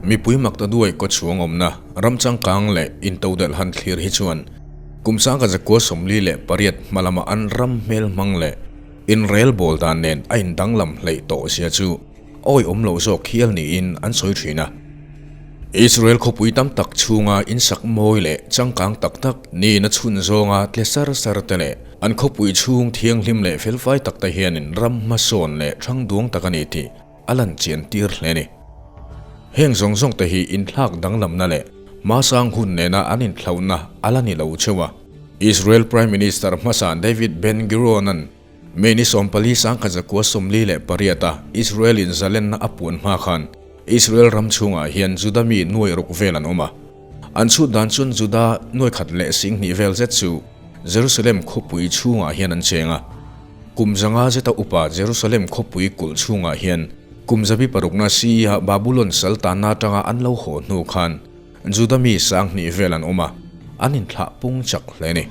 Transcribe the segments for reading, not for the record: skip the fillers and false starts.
Mipui maktaduai kawchhuang awmna ram changkang leh intodelh han thlir hi chuan kum 1948 hma lama an ram hmel hmang leh inrel bawl dan nen a indanglam hleih tawh zia chu awihawm loh zawk hial niin an sawi thin a. Israel khawpui tam tak chhunga insak mawi leh changkang tak tak niin a chhun zawnga tle sar sar te leh an khawpui chhung thianghlim leh felfai tak te hianin ram hmasawn leh thangduang tak a ni tih a lan chian tir hle a ni. Heng zawng zawng te hi inthlak danglamna leh hmasang hun nena an inthlauhna a la ni lo cheu a. Israel Prime Minister hmasa David Ben-Gurion-a'n May ni 14 1948 a Israel in zalenna a puan hma khan Israel ram chhungah hian Juda mi nuai ruk vel an awm a. An chhut dan chuan Juda nuai khat leh 20,000 vel zet chu Jerusalem khawpui chhungah hian an cheng a. Kum zanga zeta upa Jerusalem khawpui kulh chhungah hian kum zabi parukna CE ah Babulon saltanna atanga an lo haw hnu khan Juda mi 20,000 vel an awm a, an inthlah pung chak hle a ni.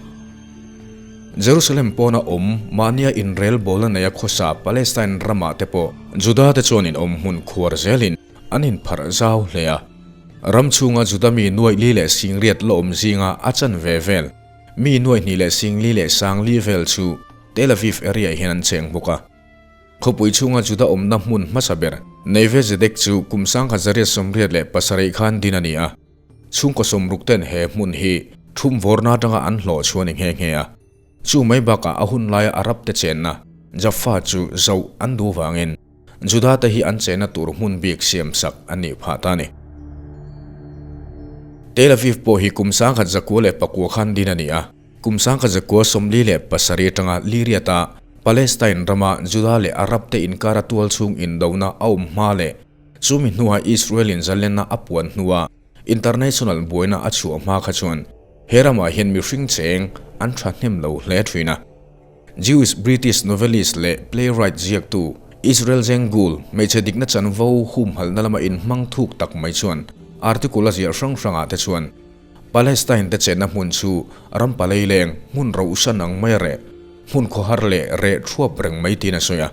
Jerusalem pawna awm mahnia inrel bawlna neia khawsa Palestine ramah te pawh Juda te chuan in awm hmun khuar zelin an inpharh zau hle a. Ram chhunga Juda mi nuaih li leh singriat la awm zinga a chanve vel, mi nuaih hnih leh singli leh sangli vel chu Tel Aviv area hian an cheng bawk a. Khawpui chhunga Juda awmna hmun hmasa ber Neve Zedek chu kum 1987 khan din a ni a. Chhungkaw sawmruk ten he hmun hi thum vawrna atanga an hlawh chhuah a ni nghe nghe a. Chu mai bakah a hun laia Arab te chenna Jaffa chu zoh an duh vangin Juda te hi an chenna tur hmun bik siam sak an nih phah ta a ni. Tel Aviv pawh hi kum 1909 khan din a ni a. Kum 1947 atanga Liriata Palestine rama Juda leh Arab te inkara tualchhung indona a awm hma leh chumi hnuah Israel in zalenna a puan hnua international buaina a chhuah hma kha chuan he ramah hian mihring cheng an thahnem lo hle thin a. Jewish British novelist leh playwright ziaktu Israel Zengul hmeichhe dikna chanvo humhalhna lama inhmang thuk tak mai chuan article a ziah hrang hrangah te chuan Palestine te chenna hmun chu ram palei leng hmun rohsan ang mai a reh, hmun khawhar leh reh thuap reng mai tiin a sawi a,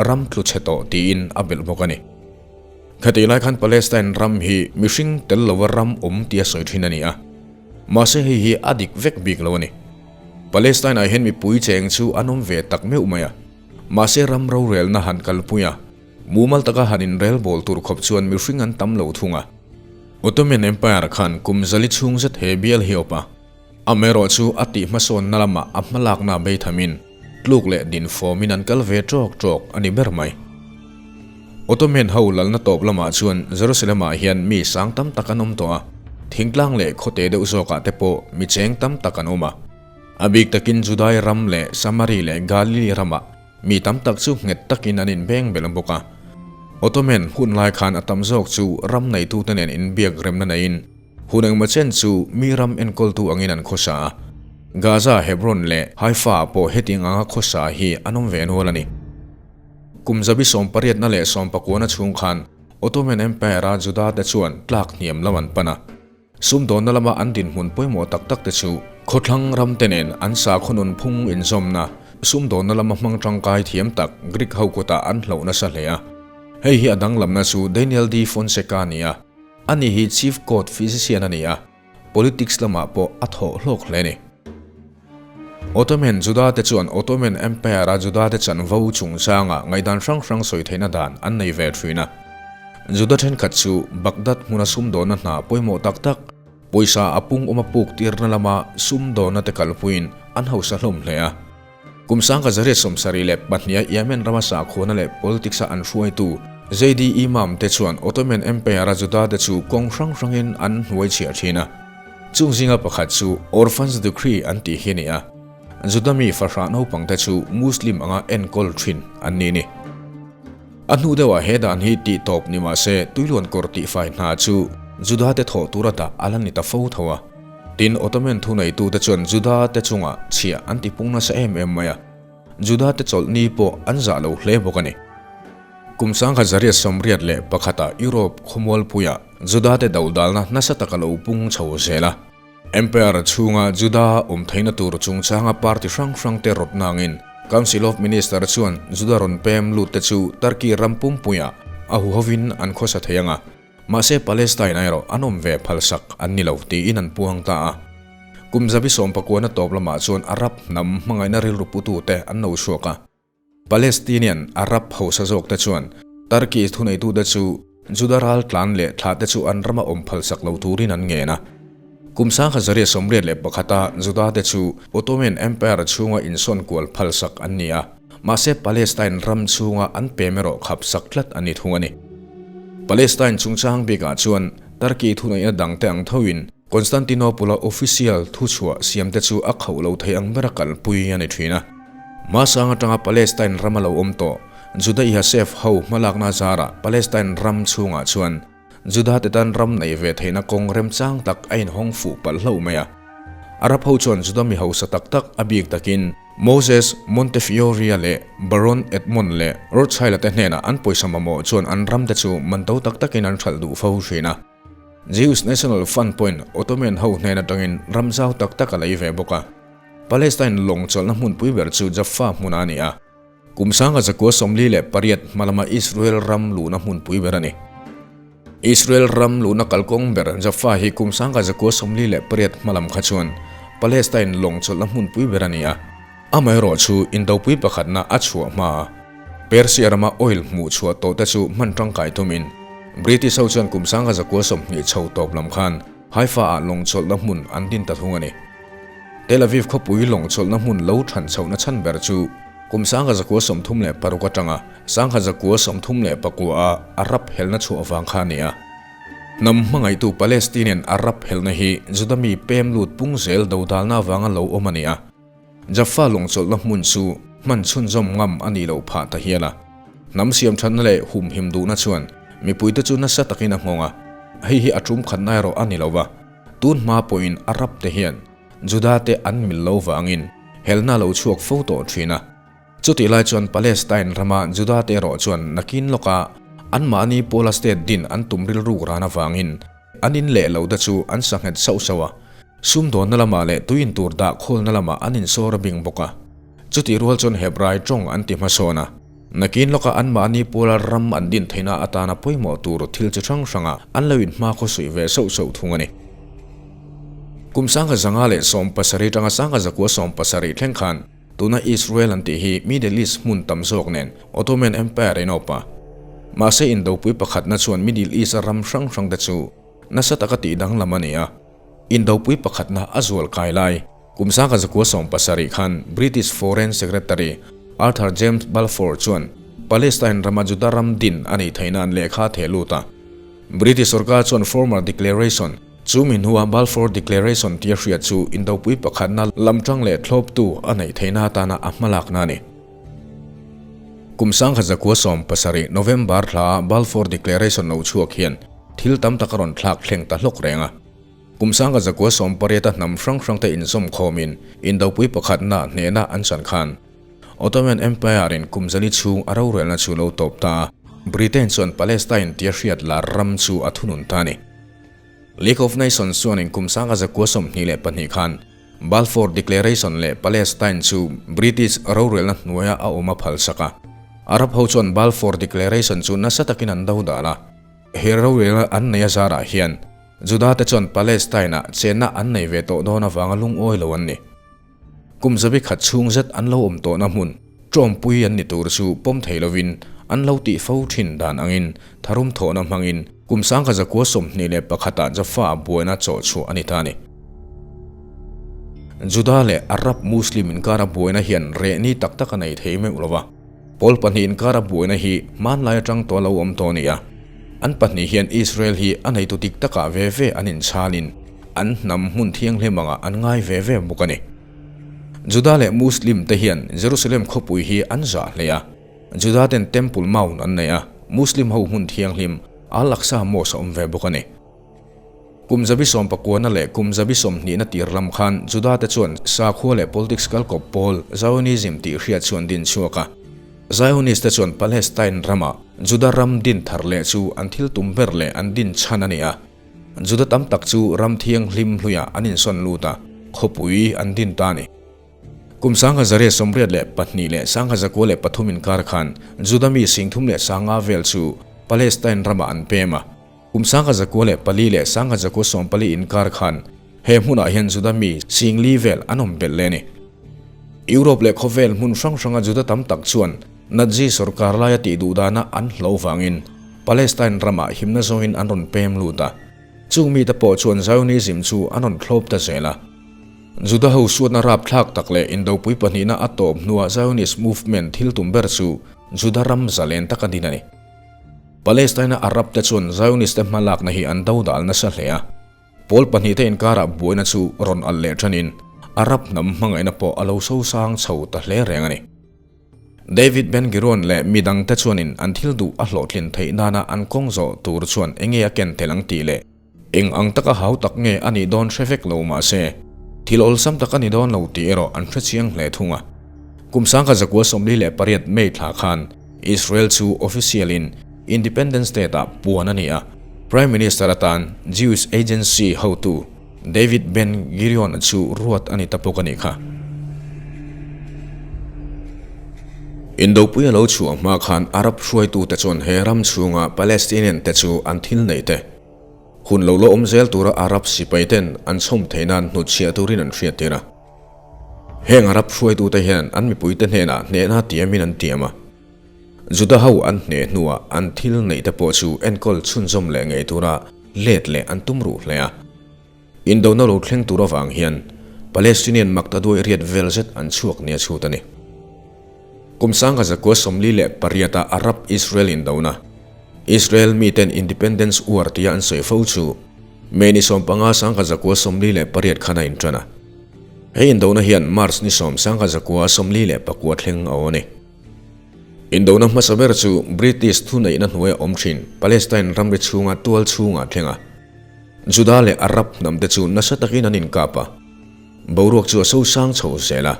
ram tlu chhe tawh tiin a belh bawk a ni. Khatih lai khan Palestine ram hi mihring tel lova ram awm tia sawi thin a ni a, mahse hei hi a dik vek bik lo a ni. Palestine ah hian mipui cheng chu an awm ve tak meuh mai a, mahse ram rorelna han kalpui a, Mumal taka han inrel bawl tur khawp chuan mihring an tam lo thung a. Ottoman Empire khan kum zali chhung zet he bial hi awp a. Amaherawh chu a tih hmasawnna lamah a hmalakna bei thamin tluk leh din fawmin an kal ve tawk tawk a ni ber mai. Ottoman ho lalna tawp lamah chuan Jerusalem-ah hian mi sang tam tak an awm tawh a, thingtlang leh khawte deuh zawkah te pawh mi cheng tam tak an awm a. A bik takin Judai ram leh Samari leh Galili ramah Mi tam tak chu nghet takin an inbeng belh bawk a. Ottoman hun lai khan a tam zawk chu ram neitute nen inbiak remna neiin hun engmaw chen chu mi ram enkawltu angin an khawsa a. Gaza, Hebron leh Haifa ah pawh hetiang anga khawsa hi an awm ve nual a ni. Kum zabi sawmpariatna leh sawmpakuana chhung khan Ottoman Empire-a Juda-te chuan tlak hniam lam an pan a. Sumdawnna lama an dinhmun pawimawh tak tak te chu khawthlang ram te nen an sakhaw nunphung inzawmna, sumdawnna lama hmang tangkai thiam tak Greek ho kutah an hloh nasa hle a. Hei hi a danglamna chu Daniel D. Fonseca a ni a, ani hi Chief Court Physician a ni a, politics lamah pawh a thawh hlawk hle a ni. Ottoman Juda te chuan Ottoman Empire-a Juda te chanvo chungchanga ngaihdan hrang hrang sawi theihna dan an nei ve thin a. Juda thenkhat chu Baghdad hmuna sumdawnna hna pawimawh tak tak, pawisa a pung awma puk tirna lama sumdawnna te kalpuiin an hausa hlawm hle a. Kum 1972-a Yemen rama sakhuana leh politics-a an hruaitu Zaydi Imam te chuan Ottoman Empire-a Juda te chu kawng hrang hrangin an hnuaichhiah thin a. Chung zinga pakhat chu Orphans Decree an tih hi a ni a, Juda mi fahrah naupangte chu Muslim anga enkawl thin an ni ni. A hnu deuhah he dan hi tih tawp ni mah se tuiluan kawr tihfai hna chu Juda te thawh tura dah a la ni ta fo tho a. Tin, Ottoman thuneitute chuan Juda te chungah chhiah an tipung nasa em em mai a, Juda te chawlhni pawh an zah lo hle bawk a ni. Kum 1981-ah Europe khawmualpuiah Juda te dodalna nasa taka lo pung chho zel a. Empire chhunga Juda awm theihna tur chungchanga party hrang hrang te rawt nangin Council of Minister chuan Juda rawn pem lut te chu Turkey ram pumpuiah a huhovin an khawsa thei ang a. Mahse Palestine erawh an awm ve phalsak an ni lo tiin an puang ta a. Kum zabi sawmpakuana tawp lamah chuan Arab hnam hmangaihna rilru putute an lo chhuak a. Palestinian Arab hausa zawkte chuan Turkey thuneitute chu Juda ral tlan leh thlahte chu an rama awm phalsak lo turin an ngen a. Kum 1881-a Judate chu Ottoman Empire chhunga insawn kual phalsak an ni a, mahse Palestine ram chhunga an pem erawh khapsak tlat an ni thung a ni. Palestine chungchang bikah chuan Turkey thuneihna dangte ang thoin Constantinople-a official thuchhuah siamte chu a khauh lo thei ang bera kalpui a ni thin a. Hmasang atanga Palestine rama lo awm tawh Juda Yasef ho hmalakna zarah Palestine ram chhungah chuan Juda te tan ram neih ve theihna kawng remchang tak a inhawng fuh palh hlauh mai a. Arab ho chuan Juda mi hausa tak tak a bik takin Moses Montefiore-a leh Baron Edmond leh Rothschild-a te hnenah an pawisa mamawh chuan an ram te chu man to tak takin an hralh duh fo thin a. Jews National Fund pawhin Ottoman ho hnen atangin ram zau tak tak a lei ve bawk a. Palestine lawng chawlhna hmunpui ber chu Jaffa hmuna a ni a. Kum 1948 hma lama Israel ram luhna hmunpui ber a ni. Israel ram luhna kalkawng ber Jaffa hi kum 1948 hma lam kha chuan Palestine lawng chawlhna hmunpui ber a ni a. Amaherawh chu indopui pakhatna a chhuah hma a, Persia rama oil hmuh chhuah tawh te chu hman tangkai tumin British ho chuan kum 1920 chho tawp lam khan Haifa ah lawng chawlhna hmun an din ta thung a ni. Tel Aviv khawpui lawng chawlhna hmun lo than chhohna chhan ber chu kum 1936 atanga 1934 a Arab helna chhuah vang kha a ni a. Hnam hmangaihtu Palestinian Arab helna hi Juda mi pem lut pung zel dodalna avanga lo awm a ni a. Jaffa lawngchawlhna hmun chu hman chhunzawm ngam a nih loh phah ta hial a. Hnam siamthatna leh humhim duhna chuan mipuite chu nasa takin a nghawng a, hei hi a tum khatna erawh a ni lo va. Tun hma pawhin Arab te hian Juda te an mil lo vangin helna a lo chhuak fo tawh thin a. Chutih lai chuan Palestine rama Juda te erawh chuan nakin lawka anmahni Pawla state din an tum rilruk ran avangin an in leh lo te chu an sa nghet sauh sauh a. Sumdawnna lamah leh tui intur dah khawlna lamah an insawr a bing bawk a. Chutih rual chuan Hebrai tawng an ti hmasawn a. Nakin lawka anmahni puala ram an din theihna atana pawimawh tur thil chi hrang hrangah an lo inhma khawsuih ve sauh sauh thung a ni. Kum 1917 atanga 1970 thleng khan tuna Israel an tih hi Middle East hmun tam zawk nen Ottoman Empire in awp a. Mahse indopui pakhatna chuan Middle East a ram hrang hrangte chu nasa taka tih danglam a ni a. Indopui pakhatna a zual kai lai. Kum 1970 khan British Foreign Secretary Arthur James Balfour chuan Palestine rama Juda ram din a nih theih nan lehkha a theh lut a. British sorkar chuan Formal Declaration, chu mi hnua Balfour Declaration tia hriat chu indopui pakhatna lamtang leh thlawptu a neih theihna atana a hmalakna a ni. Kum 1970 November thla Balfour Declaration lo chhuak hian thil tam tak a rawn thlak thleng ta hlawk reng a. Kum 1918 a hnam hrang hrangte inzawm khawmin indopui pakhatna hnehna an chan khan Ottoman Empire-in kum zali chhung a rorelna chu lo tawp ta a, Britain chuan Palestine tia hriat lar ram chu a thunun ta a ni. League of Nations chuanin kum 1922 khan Balfour Declaration leh Palestine chu British rorelna hnuaia a awm a phalsak a. Arab ho chuan Balfour Declaration chu nasa takin an do dal a. He rorelna an nei a zarah hian Juda te chuan Palestine-ah chenna an nei ve tawh dawn avanga lungawi lo an ni. Kum zabi khat chhung zet an lo awm tawhna hmun tawmpui an ni tur chu pawm thei lovin an lo tih fo thin dan angin tharum thawhna hmangin kum 1921-ah Jaffa-ah buaina chawh chhuah a ni ta a ni. Juda leh Arab Muslim inkara buaina hian rehni tak tak a nei thei meuh lo va. Pawl pahnih inkara buaina hi hmanlai atang tawh lo awm tawh a ni a. An pahnih hian Israel hi a neitu dik takah ve ve an inchhalin an hnam hmun thianghlim angah an ngai ve ve bawk a ni. Juda leh Muslim te hian Jerusalem khawpui hi an zah hle a. Juda ten Temple Mount an nei a, Muslim ho hmun thianghlim Al-Aqsa Mosque a awm ve bawk a ni. Kum zabi sawmpakuana leh kum zabi sawmhnihna tir lam khan Juda te chuan sakhua leh politics kalkawp pawl Zionism tih hriat chu an din chhuak a. Zionist te chuan Palestine rama Juda ram din thar leh chu an thil tum ber leh an din chhan a ni a. Juda tam tak chu ram thianghlim hluiah an insawn lut a, khawpui an din ta a ni. Kum 1982 leh 1993 inkar khan Juda mi 35 vel chu Palestine ramah an pem a. Kum 1904 leh 1940 inkar khan he hmunah hian Juda mi singli vel an awm belh leh a ni. Europe leh khawvel hmun hrang hranga Juda tam tak chuan Nazi sorkar laia tih duh dana an hlo vangin Palestine ramah himna zawngin an rawn pem lut a. Chung mite pawh chuan Zionism chu an rawn thlawp ta zel a. Juda ho suatna rapthlak tak leh indopui pahnihna a tawp hnua Zionist movement thil tum ber chu Juda ram zalen taka din a ni. Palestine-a Arab te chuan Zionist te hmalakna hi an dodal nasa hle a. Pawl pahnihte inkarah buaina chu rawn alh leh ṭhanin Arab hnam hmangaihna pawh a lo sosang chho ta hle reng a ni. David Ben Gurion leh mi dangte chuanin an thil duh a hlawhtlin theih nana an kawng zawh tur chuan enge a ken tel ang tih leh eng ang taka hau tak nge a nih dawn hre vek lo mah se, thil awlsam tak a ni dawn lo tih erawh an hre chiang hle thung a. Kum 1948 May thla khan Israel chu official-in Independent State-ah puan a ni a, Prime Minister atan Jewish Agency hotu David Ben Gurion chu ruat a ni ta bawk a nih kha. Indopui a lo chhuah hma khan Arab hruaitute chuan he ram chhunga Palestinian te chu an thil nei te, hun lo la awm zel tura Arab sipai ten an chhawm theih nan hnutchhiah turin an hriattir a. Heng Arab hruaitute hian an mipuite hnenah hnehna tiamin an tiam a. Juda ho an hneh hnuah an thil neih te pawh chu enkawl chhunzawm leh ngei tura let leh an tum ruh hle a. Indona lo thleng tur avang hian Palestinian maktaduai riat vel zet an chhuak nia chhut a ni. Kum 1948 a Arab-Israel indona, Israel miten Independence War tia an sawi fo chu May ni 15 1948 khan a inṭan a. He indona hian March ni 10 1949 thleng a aw a ni. Indona hmasa ber chu British thuneihna hnuaia awm thin Palestine ramri chhunga tual chhungah thleng a. Juda leh Arab hnamte chu nasa takin an inkap a, boruak chu a sosang chho zel a.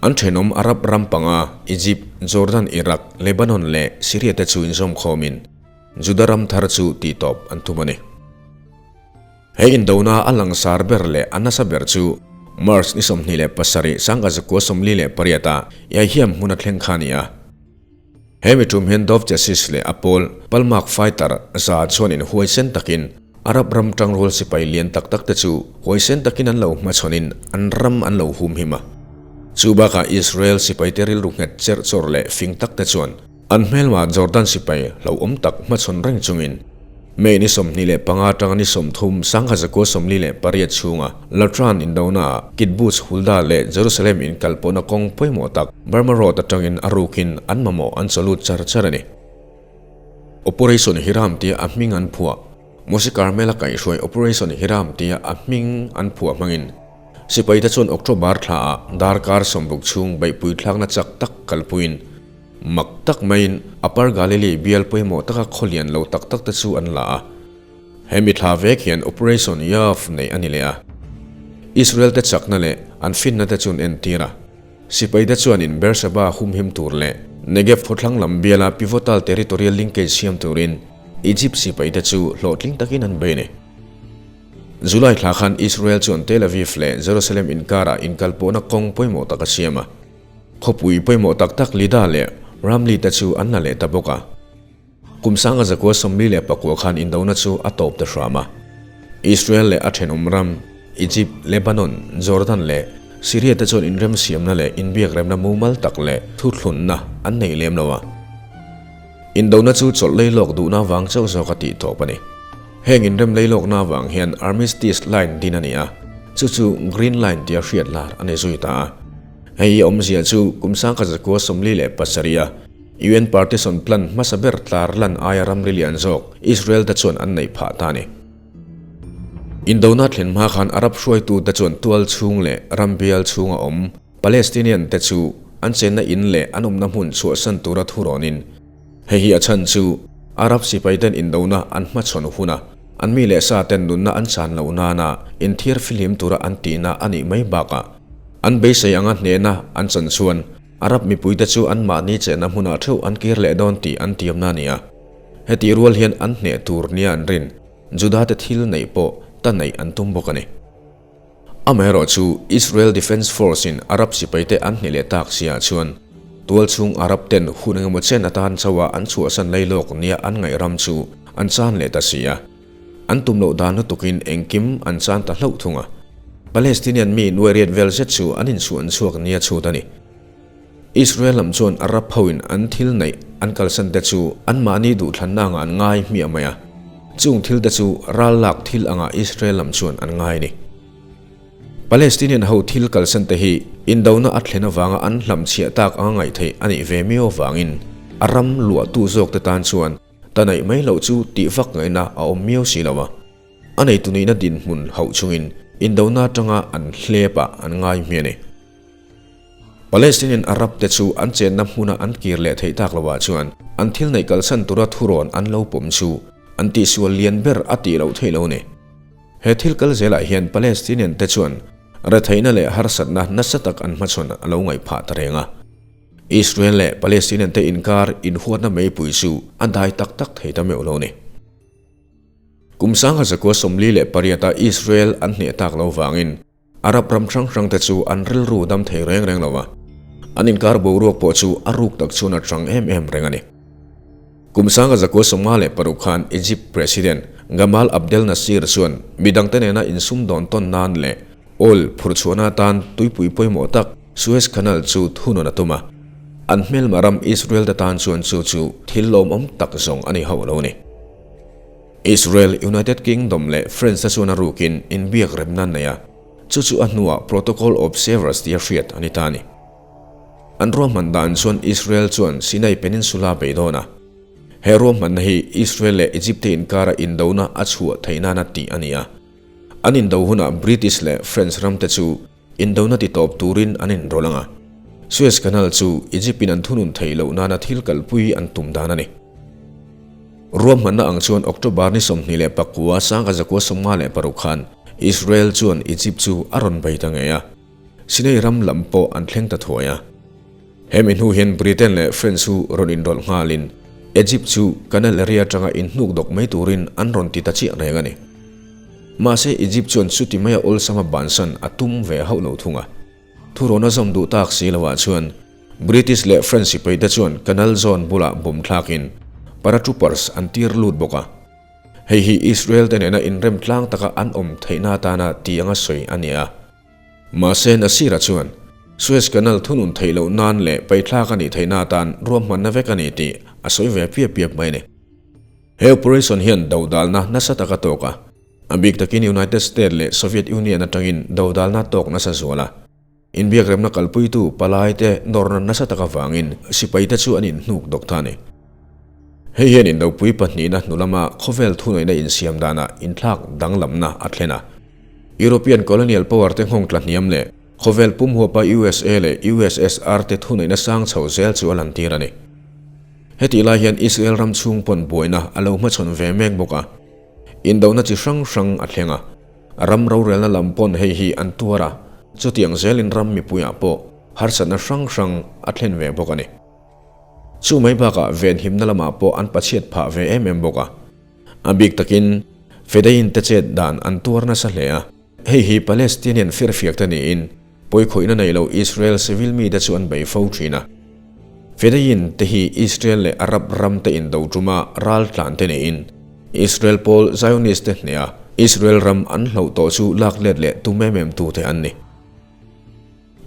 An thenawm Arab ram panga, Egypt, Jordan, Iraq, Lebanon leh Syria te chu inzawm khawmin Juda ram thar chu tihtawp an tum a ni. He indona a langsar ber leh a nasa ber chu March ni 27, 1948 ah Yaihiam hmun a thleng kha a ni a. He mi tum hian Dov Chassis leh a pawl Palmach fighter za chuan inhuaisen takin Arab ram tangrual sipai lian tak tak te chu huaisen takin an lo hmachhawnin an ram an lo humhim a. Chu bakah Israel sipaite rilru nghet cherh chawrh leh fing tak te chuan an hmelma Jordan sipai hlauhawm tak hmachhawn reng chungin May ni 25 atanga ni 30, 1948 chhunga Latran indona Kibbutz Hulda leh Jerusalem inkalpawhna kawng pawimawh tak Burma Road atangin a rukin an mamawh an chawlut char char a ni. Operation Hiram tia a hming an phuah Moshe Carmel-a kaihhruai Operation Hiram tia a hming an phuah hmangin sipaite chuan October thlaah darkar 60 chhung beihpui thlakna chak tak kalpuiin Mak tak maiin Upper Galilee bial pawimawh taka khaw lian lo tak tak te chu an la a. Hemi thla vek hian Operation Yav neih a ni leh a. Israel te chakna leh an finna te chu an entir a. Sipai te chuanin Beersheba humhim tur leh Negev khawthlang lam biala pivotal territorial linkage siam turin Egypt sipai te chu hlawhtling takin an bei a ni. July thla khan Israel chuan Tel Aviv leh Jerusalem inkarah inkalpawhna kawng pawimawh tak a siam a. Khawpui pawimawh tak tak Lida leh Ramli te chu an la leh ta bawk a. Kum 1949 khan indona chu a tawp ta hram a. Israel leh a thenawm ram, Egypt, Lebanon, Jordan leh Syria te chuan inremsiamna leh inbiakremna mumal tak leh thuthlunna an nei lem lo a. Indona chu chawlh leilawk duhna vang chauh zawk a tih tawp a ni. Heng inrem leilawkna vang hian Armistice Line din a ni a, chu chu Green Line tia hriat lar a ni zui ta a. Hei hi awmzia chu kum 1947 a UN Partition Plan hmasa ber tlar lan aia ramri lian zawk Israel te chuan an neih phah ta a ni. Indona thlen hma khan Arab hruaitute chuan tual chhung leh ram bial chhunga awm Palestinian te chu an chenna in leh an awmna hmun chhuahsan tura thu rawnin hei hi a chhan chu Arab sipaiten indona an hmachhawn huna an mi leh sa ten nunna an chan loh nana inthiar fihlim tura an tihna a nih mai bakah An beisei anga hnehna an chan chuan Arab mipuite chu anmahni chenna hmunah theuh an kir leh dawn tih an tiamna a ni a. Hetih rual hian an hneh tur nia an rin Judate thil neih pawh ta neih an tum bawk a ni. Amaherawhchu Israel Defence Force-in Arab sipaite an hneh leh tak siah chuan tualchhung Arab ten hun engemaw chen atan chauha an chhuahsan lailawk nia an ngaih ram chu an chan leh ta si a. An tum loh dan lutukin engkim an chan ta hlauh thung a. Palestinian mi nuairiat vel zet chu an insuan chhuak nia chhut a ni. Israel lam chuan Arab hoin an thil neih an kalsan te chu anmahni duhthlanna anga an ngai hmiah mai a, chung thil te chu ral lak thil anga Israel lam chuan an ngai a ni. Palestinian ho thil kalsan te hi indona a thlen avanga an hlamchhiah tak anga ngaih theih a nih ve miau avangin a ram luahtu zawk te tan chuan ta neih mai loh chu tih vak ngaihna a awm miau si lo a. A neitu nihna dinhmun hauh chungin indona atanga an hlep ah an ngai hmiah a ni. Palestinian Arab te chu an chenna hmuna an kir leh theih tak lovah chuan an thil neih kalsan tura thurawn an lo pawm chu an tihsual lian ber a tih loh theih lo a ni. He thil kal zelah hian Palestinian te chuan retheihna leh harsatna nasa tak an hmachhawn a lo ngaih phah ta reng a. Israel leh Palestinian te inkar inhuatna meipui chu a dai tak tak thei ta meuh lo a ni. Kum 1948 a Israel an hneh tak lo vangin Arab ram hrang hrang te chu an rilru dam thei reng reng lo a, an inkar boruak pawh chu a ruk tak chuan a chang em em reng a ni. Kum 1956 khan Egypt President Gamal Abdel Nasser chuan midangte nena insumdawn tawn nan leh oil phurchhuahna atan tuipui pawimawh tak Suez Canal chu thunawn a tum a, an hmelma ram Israel te tan chuan chu chu thil lawmawm tak zawng a ni hauh lo a ni. Israel, United Kingdom leh France te chuan a rukin inbiak remna an nei a, chu chu a hnuah Protocol of Sevres tia hriat a ni ta a ni. An ruahman dan chuan Israel chuan Sinai Peninsula bei dawn a, he ruahmanna hi Israel leh Egypt te inkara indona a chhuah theih nana tih a ni a. An indo hunah British leh French ram te chu indona ti tawp turin an inrawlh ang a, Suez Canal chu Egypt-in an thunun theih loh nana thil kalpui an tum dan a ni. Ruahmanna ang chuan October ni 29 1956 khan Israel chuan Egypt chu a rawn bei ta ngei a, Sinai ram lam pawh an thleng ta thuai a. Hemi hnu hian Britain leh France chu rawn inrawlh nghalin Egypt chu Canal area atanga inhnuk dawk mai turin an rawn ti ta chiah reng a ni. Mahse Egypt chuan chuti maia awlsama bansan a tum ve hauh lo thung a. Thurawn a zawm duh tak si loah chuan British leh French sipai te chuan Canal Zone bulah bawm thlakin paratroopers an tir lut bawk a. Hei hi Israel te nena inrem tlang taka an awm theihna atana ti anga sawi a ni a. Mahse, Nasir-a chuan Suez Canal thunun theih loh nan leh paithlak a nih theihna atan ruahmanna vek a ni tih a sawi ve piap piap mai a ni. He operation hian dodalna nasa tak a tawk a, a bik takin United States leh Soviet Union atangin dodalna a tawk nasa zual a. Inbiakremna kalpuitu palaite nawrna nasa tak avangin sipaite chu an inhnuk dawk ta a ni. Hei hian indopui pahnihna hnu lama khawvel thuneihna insiam danah inthlak danglamna a thlen a. European colonial power te nghawng tla hniam leh khawvel pum huapa USA leh USSR te thuneihna sang chho zel chu a lantir a ni. Hetih lai hian Israel ram chhung pawn buaina a lo hmachhawn ve mek bawk a. Indona chi hrang hrang a thleng a. Ram rorelna lam pawn hei hi an tuar a, chutiang zelin ram mipuiah pawh harsatna hrang hrang a thlen ve bawk a ni. Chu mai bakah venhimna lamah pawh an pachhiat phah ve em em bawk a. A bik takin Fedayin te chet dan an tuar nasa hle a. Hei hi Palestinian firfiak te niin pawikhawihna nei lo Israel civil mite chu an bei fo thin a. Fedayin te hi Israel leh Arab ram te indo tuma ral tlan te niin Israel pawl Zionist te hneha Israel ram an hloh tawh chu lak let leh tum em em tu te an ni.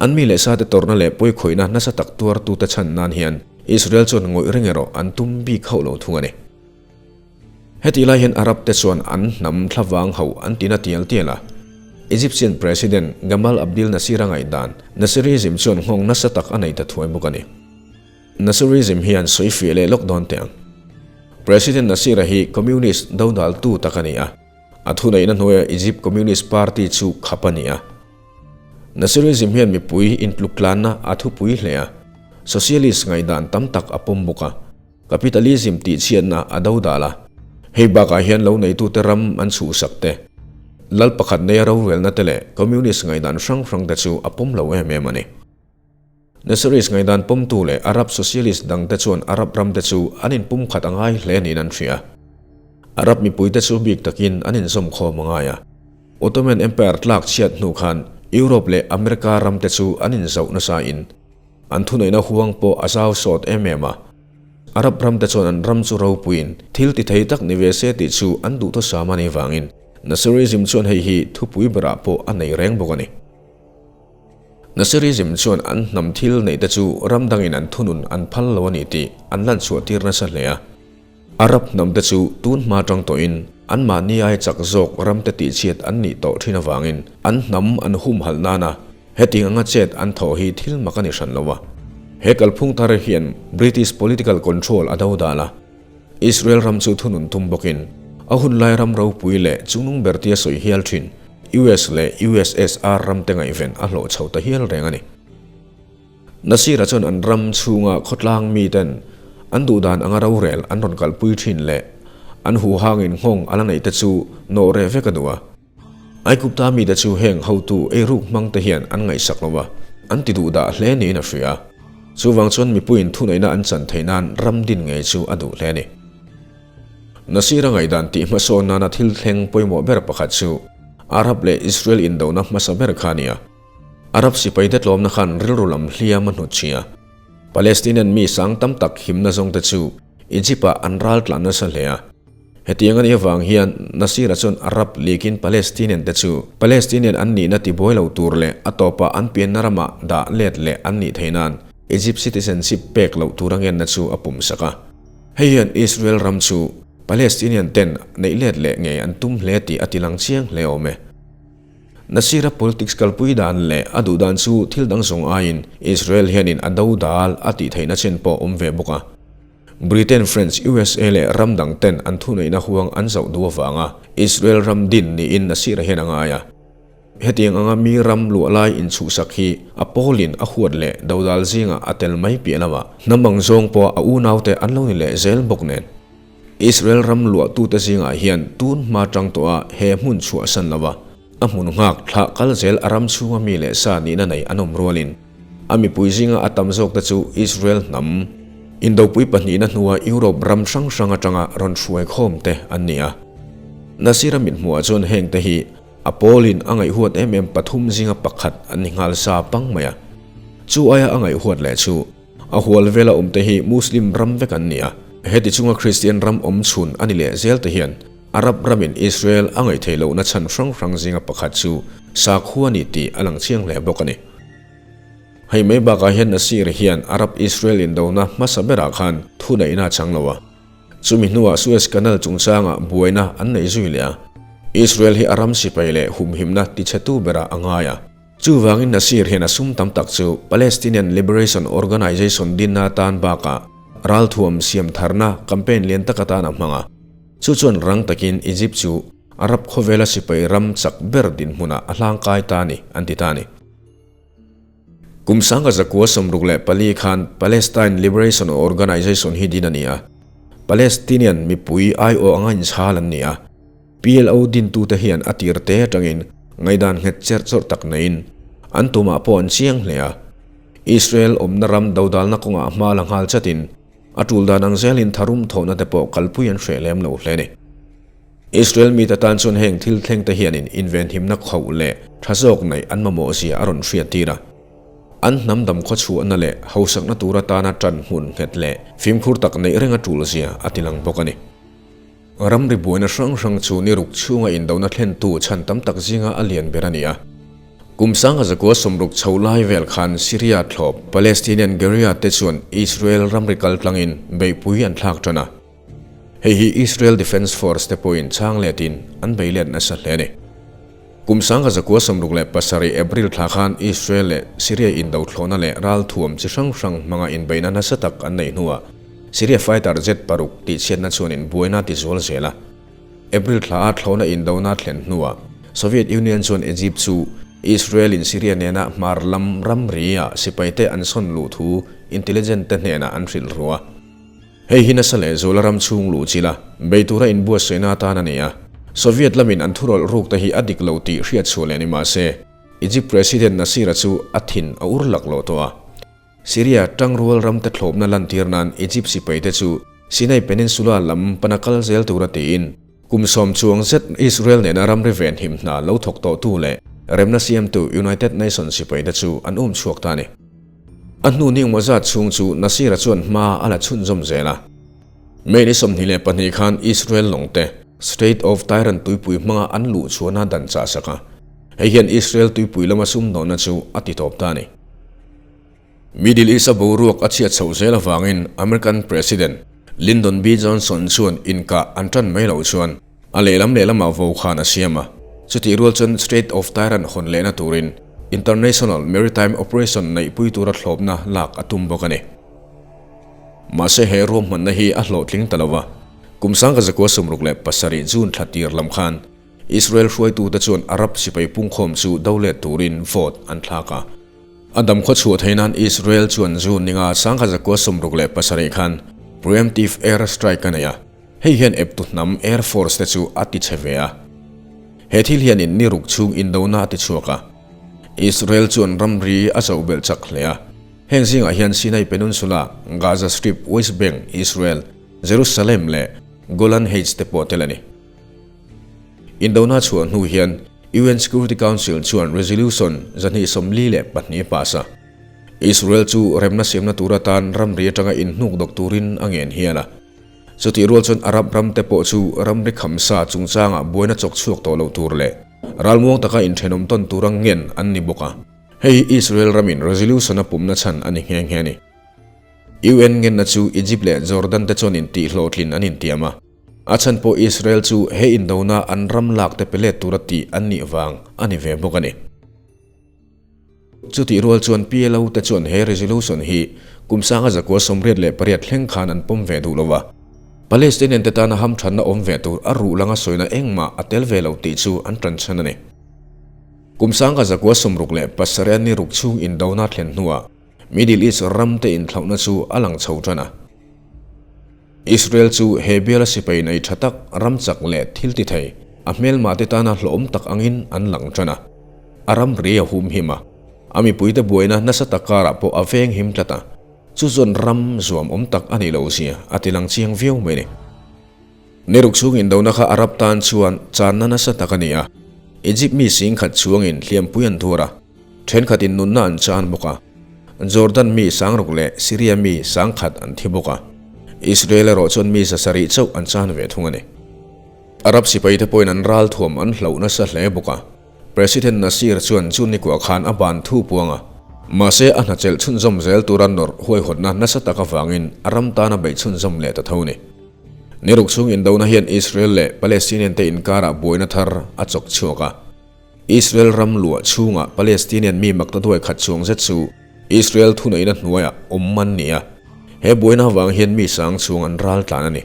An mi leh sate tawrhna leh pawikhawihna nasa tak tuartute chhan nan hian Israel chuan ngawih reng erawh an tum bik hauh lo thung a ni. Hetih lai hian Arab te chuan an hnam thlavang ho an ti na tial tial a. Egyptian President Gamal Abdel Nasser a ngaihdan, Nasserism chuan nghawng nasa tak a nei ta thuai bawk a ni. Nasserism hian sawi fiah leh lawk dawn teh ang. President Nasser-a hi Communist dodaltu tak a ni a, a thuneihna hnuaia Egypt Communist Party chu khap a ni a. Nasserism hian mipui intluktlanna a thupui hle a, socialist ngaihdan tam tak a pawm bawk a, capitalism tihchhiatna a dodal a. Hei bakah hian lo neitute ram an chhuhsak te, lal pakhat neia rorelna te leh communist ngaihdan hrang hrang te chu a pawm lo em em a ni. Nasserist ngaihdan pawmtu leh Arab socialist dangte chuan Arab ramte chu an inpumkhat a ngai hle niin an hria. Arab mipuite chu bik takin an inzawmkhawm a ngai a. Ottoman Empire tlak chhiat hnu khan Europe leh America ramte chu an inzauh nasa in an thuneihna huang pawh a zau sawt em em a. Arab ramte chuan an ram chu ropuiin thil ti thei tak ni ve se tih chu an duhthusam a nih vangin Nasserism chuan hei hi thupui berah pawh a nei reng bawk a ni. Nasserism chuan an hnam thil neihte chu ram dangin an thunun an phal lo a ni tih an lanchhuah tir nasa hle a. Arab hnamte chu tun hma tang tawhin anmahni ai chak zawk ramte tihchhiat an nih tawh thin avangin an hnam an humhalh nana hetiang anga chet an thawh hi thil mak a ni hran lo a. He kalphung thar hian British political control a do dan a, Israel ram chu thunun tum bawkin a hunlai ram ropui leh chungnung ber tia sawi hial thin US leh USSR ramte ngaihven a hlawh chho ta hial reng a ni. Nasir-a chuan an ram chhunga khawtlang miten an duhdan anga rorel an rawn kalpui thin leh an huhangin nghawng a la neih te chu nawh reh vek a duh a. Aigupta mite chu heng hotu eiruk hmang te hian an ngaihsak lo a, an ti duhdah hle niin a hria. Chuvang chuan mipuiin thuneihna an chan theih nan ram din ngei chu a duh hle a ni. Nasir-a ngaihdan tih hmasawn nana thil thleng pawimawh ber pakhat chu Arab leh Israel indona hmasa ber kha a ni a. Arab sipaite tlawmna khan rilru lam hliam a hnutchhi a. Palestinian mi sang tam tak himna zawngte chu Egypt-ah an ral tlan nasa hle a. Hetiang a nih avang hian Nasir-a chuan Arab League-in Palestinian-te chu Palestinian an nihna tibuai lo tur leh a tawpah an pianna ramah dah let leh an nih theih nan Egypt citizenship pek loh tur a ngenna chu a pumsak a. Hei hian Israel ram chu Palestinian-ten neih let leh ngei an tum hle tih a tilang chiang hle awm e. Nasir-a politics kalpui dan leh a duh dan chu thil dang zawng aiin Israel hianin a do dal a tih theihna chen pawh awm ve bawk a. Britain, French, usa leh ram dang ten an thuneihna huang an zauh duh avanga Israel ram din niin Nasir-a hian a ngai a. Hetiang anga mi ram luah lai inchhuhsak hi a pawlin a huat leh dodal zingah a tel mai piah lamah hnam ang zawng pawh a unaute an lo ni leh zel bawk nen. Israel ram luahtute zingah hian tun hma tang tawha he hmun chhuahsan lova a hmun nghak thlah kal zel a ram chhunga mi leh sa nihna nei an awm rualin a mipui zinga a tam zawkte chu Israel hnam indopui pahnihna hnua Europe ram hrang hrang atanga rawn hruai khawmte an ni a. Nasir-a mithmuhah chuan hengte hi a pawlin a ngaihhuat em em pathum zinga pakhat an ni nghal sa pang mai a. Chu aia a ngaihhuat leh chu A hual vela awmte hi Muslim ram vek an ni a, heti chunga Kristian ram awm chhun a ni leh zel te hian Arab ramin Israel a ngaihtheih lohna chhan hrang hrang zinga pakhat chu sakhua a ni tih a lang chiang hle bawk a ni. Hei mai bakah hian Nasir hian Arab-Israel indona hmasa berah khan thuneihna a chang lo a, chumi hnuah Suez Canal chungchangah buaina an nei zui leh a, Israel hi a ram sipai leh humhimna tichhetu berah a ngai a. Chuvangin Nasir hian a sum tam tak chu Palestinian Liberation Organization dinna atan bakah ralthuam siam tharna campaign lian tak atan a hmang a. Chu chuan rang takin Egypt chu Arab khawvela sipai ram chak ber dinhmunah a hlangkai ta a ni, an ti ta a ni. Kum 1964 khan Palestine Liberation Organization hi din a ni a. Palestinian mipui aiawh anga inchhal an ni a. PLO dintute hian a tir te atangin ngaihdan nghet cherh chawrh tak neiin an tumah pawh an chiang hle a. Israel awmna ram dodalna kawngah hma la nghal chatin a tul dan ang zelin tharum thawhna te pawh kalpui an hreh lem lo hle a ni. Israel mite tan chuan heng thil thleng te hianin invenhimna khauh leh tha zawk neih an mamawh zia a rawn hriat tir a. An hnam dam khawchhuahna leh hausakna tur atana tan hmun nghet leh fimkhur tak neih reng a tul zia a tilang bawk a ni. Ramri buaina hrang hrang chu ni ruk chhunga indona thlentu chhan tam tak zinga a lian ber a ni a. Kum 1960 chho lai vel khan Syria thlawp Palestinian guerrilla te chuan Israel ramri kal tlangin beihpui an thlak tan a. Hei hi Israel Defense Force te pawhin chhang letin an bei let nasa hle a ni. Kum 1967 April thla khan Israel leh Syria indo thlawhna leh ralthuam chi hrang hrang hmanga inbeihna nasa tak an neih hnuah Syria fighter jet paruk tihchhiatna chuanin buaina a tizual zel a. April thla a thlawhna indona thlen hnuah Soviet Union chuan Egypt chu Israel-in Syria nena hmar lam ramri-ah sipaite an sawn luh thu intelligent te hnenah an hrilh ru a. Hei hi nasa leh zuala ram chhung luh chila bei tura inbuatsaihna atan a ni a. Soviet lamin an thurawlh ruk te hi a dik lo tih hriat chhuah leh ni mah se, Egypt President Nasir-a chu a thin a ur lak lo tawh a. Syria tangrual ramte thlawpna lantir nan Egypt sipaite chu Sinai Peninsula lam pana kal zel tura tiin kum 10 chuang zet Israel nena ramri venhim hna lo thawk tawhtu leh remna siamtu United Nations sipaite chu an um chhuak ta a ni. A hnu ni engmaw zat chhung chu Nasir-a chuan hma a la chhunzawm zel a. May ni 22 khan Israel lawngte Strait of Tiran tuipui hmanga an luh chhuahna dan chah sak a, hei hian Israel tuipui lama sumdawnna chu a ti tawp ta a ni. Middle East-a boruak a chhiat chhoh zel avangin American President Lyndon B. Johnson chuan inkah an tan mai loh chuan a lehlam lehlamah vo khan a siam a. Chutih rual chuan Strait of Tiran hawn lehna turin International Maritime Operation neihpui tura thlawpna lak a tum bawk a ni. Mahse he ruahmanna hi a hlawhtling ta lo va, kum 1967 June thla tir lam khan Israel hruaitute chuan Arab sipai pungkhawm chu do let turin vote an thlak a. A dam khaw chhuah theih nan Israel chuan June ninga 1967 khan preemptive air strike a nei a, hei hian eptu hnam air force te chu a ti che ve a. He thil hianin ni ruk chhung indona a ti chhuak a. Israel chuan ramri a zoh belh chak hle a. Heng zingah hian Sinai Peninsula, Gaza Strip, West Bank, Israel, Jerusalem leh Golan Heights te pawh tel a ni. Indona chhuah hnu hian UN Security Council chuan resolution 242 pass a. Israel chu remna siamna tur atan ramri atanga inhnuk dawk turin a ngen hial a. Chutih rual chuan Arab ram te pawh chu ramri khamsa chungchangah buaina chawk chhuak tawh lo tur leh ralmuang taka inthenawm tawn tura ngen an ni bawk a. Hei hi Israel ramin resolution a pumna chhan a ni nghe nghe a ni. UN ngenna chu Egypt leh Jordan te chuan intihhlawhtlin an intiam a. A chhan pawh Israel chu he indona an ram lak te pe let tura tih an nih vang a ni ve bawk a ni. Chutih rual chuan PLO te chuan he resolution hi kum 1988 thleng khan an pawm ve duh lo a. Palestinian te tana hamthanna awm ve tur a ruh langa sawina engmah a tel ve lo tih chu an tanchhan a ni. Kum 1967 ni ruk chhung indona thlen hnuah Middle East ram te inthlauhna chu a lang chho tan a. Israel chu he biala sipai nei tha tak, ram chak leh thil ti thei, a hmelma te tana hlawhawm tak angin an lang tan a. A ram ri a hum him a, a mipuite buaina nasa tak karah pawh a veng him tlat a, chu chuan ram zuam awm tak a nih loh zia a ti lang chiang viau mai a ni. Ni ruk chhung indona kha Arab tan chuan channa nasa tak a ni a, Egypt mi singkhat chhuangin hliampui an thuar a, Thenkhatin nunna an chan bawk a, Jordan mi sangruk leh Syria mi sangkhat an thi bawk a, Israel erawh chuan mi 700 chauh an chan ve thung a ni. Arab sipaite pawhin an ralthuam an hloh nasa hle bawk a, President Nasir chuan chu nikuah khan a ban thu puang a, mahse a hnachelh chhunzawm zel tura nawrh huaihawtna nasa tak avangin a ram tana beih chhunzawm leh ta tho a ni. Ni ruk chhung indona hian Israel leh Palestinian te inkarah buaina thar a chawk chhuak a. Israel ram luah chhungah Palestinian mi makta duai khat chuang zet chu Israel thuneihna hnuaiah awm man ni a, he buaina avang hian mi sang chhung an ral tlan a ni.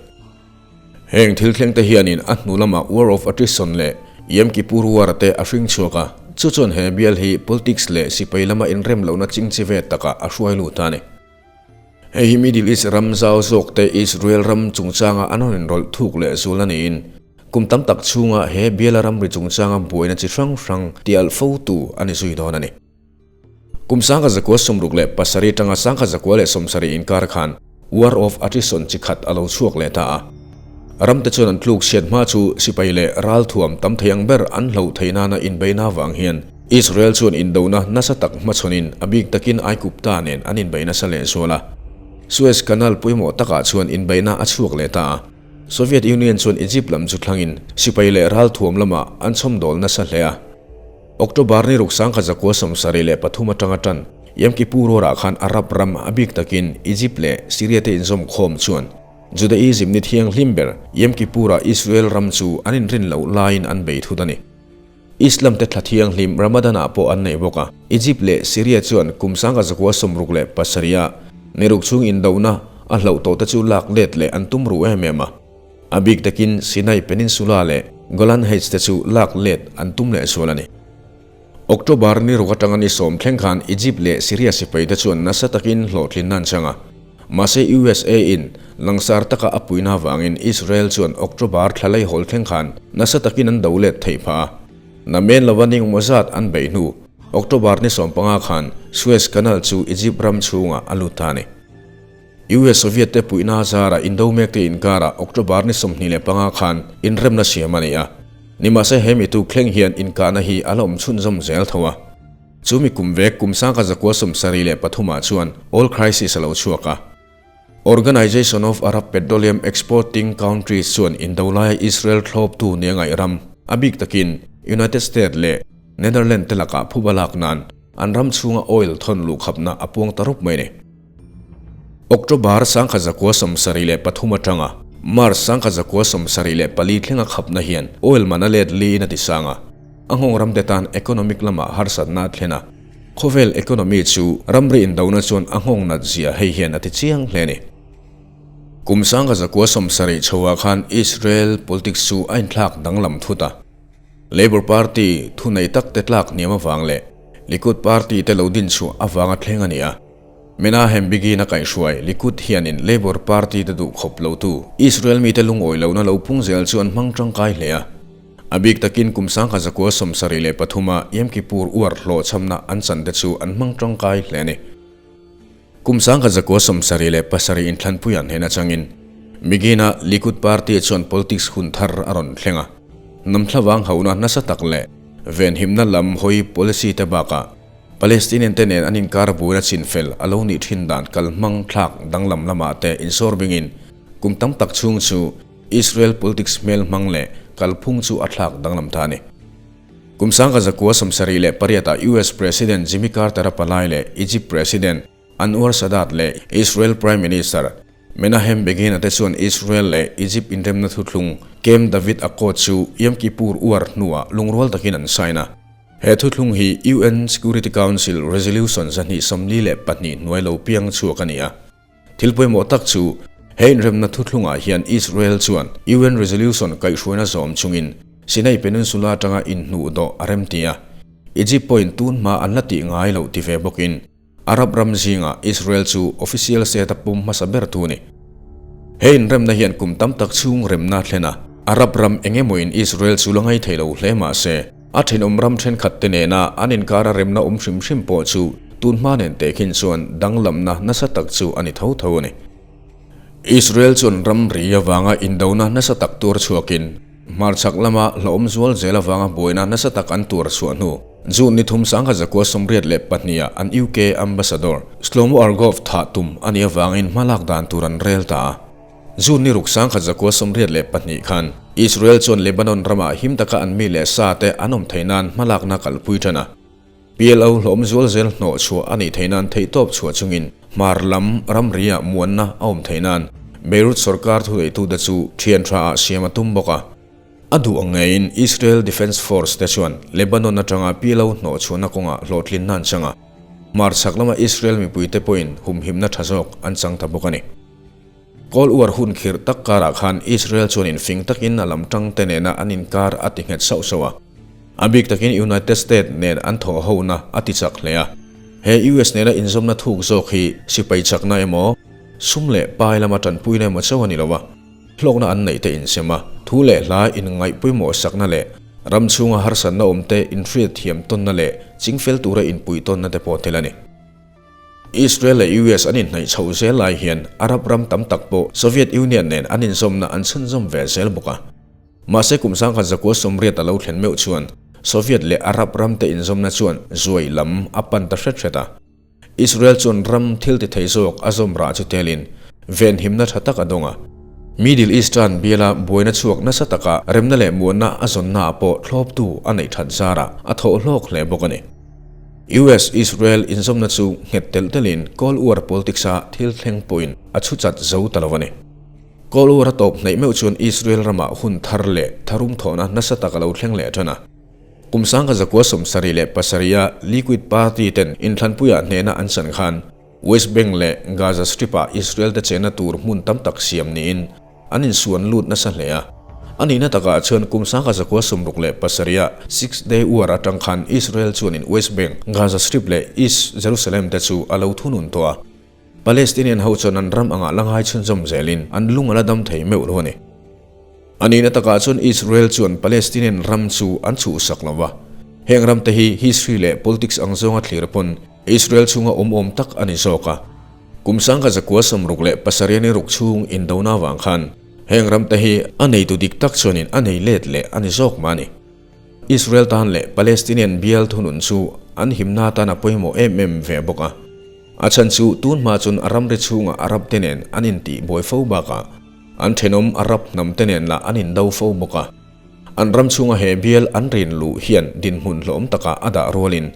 Heng thil thleng te hianin a hnu lamah War of Attrition leh Yom Kippur War te a hring chhuak a, chu chuan he bial hi politics leh sipai lama inrem lohna chingchi ve takah a hruai lut a ni. Hei hi Middle East ram zau zawk te Israel ram chungchanga an rawn inrawlh thuk leh zul a niin, kum tam tak chhunga he biala ramri chungchanga buaina chi hrang hrang ti alh fo tu a ni zui dawn a ni. Kum 1967 tanga 1970 inkar khan War of Attrition chi khat a lo chhuak leh ta a. Ramte chuan an tluk chhiat hma chu sipai leh ralthuam tam thei ang ber an hloh theih nana inbeihna avang hian Israel chuan indona nasa tak hmachhawnin a bik takin Aigupta nen an inbeih nasa leh zual a. Suez Canal pawimawh takah chuan inbeihna a chhuak leh ta a. Soviet Union chuan Egypt lam chu thlangin sipai leh ralthuam lamah an chhawmdawl nasa hle a. October ni ruk 1973 atanga tan Yom Kippur War-ah khan Arab ram a bik takin Egypt leh Syria te inzawmkhawm chuan Judaism ni thianghlim ber Yom Kippur-ah Israel ram chu an inrin loh laiin an bei thut a ni. Islam te thla thianghlim Ramadan-ah pawh an nei bawk a, Egypt leh Syria chuan kum 1967-ah ni ruk chhung indona a hloh tawh te chu lak let leh an tum ruh em em a. A bik takin Sinai Peninsula leh Golan Heights te chu lak let an tum leh sual a ni. October ni ruk atanga ni sawm thleng khan Egypt leh Syria sipai te chuan nasa takin hlawhtlinna an chang a. Mahse USA in langsar taka a puihna avangin Israel chuan October thla leihawl thleng khan nasa takin an do let theih phah a. Namen lova ni engmaw zat an beih hnu October ni 15 khan Suez Canal chu Egypt ram chhungah a lut ta a ni. US Soviet te puihna azara indo mek te inkarah October ni 25 khan inremna siam a ni a. Nimahse he mi tuk thleng hian inkahna hi a la awm chhunzawm zel tho a. Chumi kum vek kum 1973 ah chuan oil crisis a lo chhuak a. Organization of Arab Petroleum Exporting Countries chuan indo laia Israel thlawptu nia ngaih ram, a bik takin United States leh Netherlands te lakah phuba lak nan an ram chhunga oil thawn luh khapna a puang ta rup mai a ni. October 1973 atanga March 1974 thlenga khapna hian oil man a let liin a ti sang a, a nghawng ram te tan economic lamah harsatna a thlen a. Khawvel economy chu ramri indona chuan a nghawng nat zia hei hian a ti chiang hle a ni. Kum 1970 chhoah khan Israel politics chu a inthlak danglam thut a. Labour Party thunei tak te tlak hniam avang leh Likud Party te lo din chhuah avanga thleng a ni a. Menahem Begin a kaihhruai Likud hianin Labour Party te duh khawp lotu Israel mite lungawi lohna lo pung zel chu an hmang tangkai hle a. A bik takin kum 1973 a Yom Kippur uar hlawhchhamna an chan te chu an hmang tangkai hle a ni. Kum 1977 inthlanpui an hnen atangin Begin-a Likud Party chuan politics hun thar a rawn thleng a. Hnam thlavang hauhna nasa tak leh venhimna lam hawi policy te bakah Palestinian te nen an inkar buaina chinfel a lo nih thin dan kalhmang thlak danglam lamah te insawr bingin kum tam tak chhung chu Israel politics hmel hmang leh kalphung chu a thlak danglam ta a ni. Kum 1978 ah US President Jimmy Carter a palai leh Egypt President Anwar Sadat leh Israel Prime Minister Menahem Begin-a te chuan Israel leh Egypt inremna thuthlung Camp David Accord chu Yom Kippur uar hnuah lungrual takin an sign a. He thuthlung hi UN Security Council Resolution 242 hnuai lo piang chhuak a ni a. Thil pawimawh tak chu he inremna thuthlungah hian Israel chuan UN Resolution kaihhruaina zawm chungin Sinai Peninsula atanga inhnuh dawh a remti a. Egypt pawhin tun hma an la tih ngai loh ti ve bawkin Arab ram zingah Israel chu official state a pum hmasa ber tu a ni. He inremna hian kum tam tak chhung remna a thlen a, Arab ram eng emawin Israel chu la ngaithei lo hle mah se, a thenawm ram thenkhat te nena an inkara remna awm hrim hrim pawh chu tun hma nen tehkhin chuan danglamna nasa tak chu a ni tho tho a ni. Israel chuan ramri avanga indona nasa tak tuar chhuakin hmarchhak lama hlauhawm zual zel avanga buaina nasa tak an tuar chhuah hnu June ni thum 1982 ah an UK Ambassador Shlomo Argov thah tum a nih avangin hmalak dan tur an rel ta a. June ni ruk 1982 khan Israel chuan Lebanon ramah him taka an mi leh sa te an awm theih nan hmalakna kalpui tan a. PLO hlawm zual zel hnawh chhuah a nih theih nan theihtawp chhuah chungin hmar lam ramriah muanna a awm theih nan Beirut sorkar thuneitute chu thian tha ah siam a tum bawk a. A duh ang ngeiin Israel Defense Force te chuan Lebanon atanga PLO hnawh chhuahna kawngah hlawhtlinna an chang a, hmar chhak lama Israel mipuite pawhin humhimna tha zawk an chang ta bawk a ni. Kawl uar hun khirh tak karah khan Israel chuan infing takin a lam tangte nena an inkar a ti nghet sauh sauh a. A bik takin United States nen an thawh hona a ti chak hle a. He US nena inzawmna thuk zawk hi sipai chakna emaw, sum leh pai lama tanpuina emaw chauh a ni lo a. Hlawkna an neih te insem a, thu leh hla inngaih pawimawh sakna leh ram chhunga harsatna awm te inhriat thiam tawnna leh chingfel tura inpuih tawnna te pawh tel a ni. Israel leh US an inhnaih chhoh zel lai hian Arab ram tam tak pawh Soviet Union nen an inzawmna an chhunzawm ve zel bawk a. Mahse kum 1980 a lo thlen meuh chuan Soviet leh Arab ramte inzawmna chuan zuai lam a pan ta hret hret a. Israel chuan ram thil ti thei zawk a zawm rah chu telin venhimna tha tak a dawng a. Middle Eastern biala buaina chhuak nasa taka remna leh muanna a zawnnaah pawh thlawptu a neih that zarah a thawh hlawk hle bawk a ni. US-Israel inzawmna chu nghet telh telhin Cold War politics-a thil thleng pawhin a chhu chat zo ta lo a ni. Cold War a tawp hnaih meuh chuan Israel ramah hun thar leh tharum thawhna nasa tak a lo thleng leh tan a. Kum 1977 a Likud Party ten inthlanpuiah hnehna an chan khan West Bank leh Gaza Strip-ah Israel te chenna tur hmun tam tak siam niin an insuan lut nasa hle a. A nihna takah chuan kum 1967 a Six Day War atang khan Israel chuanin West Bank, Gaza Strip leh East Jerusalem te chu a lo thunun tawh a. Palestinian ho chuan an ram angah la ngai chhunzawm zelin an lung a la dam thei meuh lo a ni. A nihna takah chuan Israel chuan Palestinian ram chu an chhuhsak lo va, heng ram te hi history leh politics ang zawnga thlir pawn Israel chhunga awm awm tak a ni zawk a. Kum 1967 ni ruk chhung indona avang khan heng ram te hi a neitu dik tak chuanin a nei let leh a ni zawk mah a ni. Israel tan leh Palestinian bial thunun chu an himna atan a pawimawh em em ve bawk a. A chhan chu tun hma chun a ramri chhungah Arab te nen an intih buai fo bakah an thenawm Arab hnam te nen lah an indo fo bawk a. An ram chhunga he bial an rin luh hian dinhmun hlawm takah a dah rualin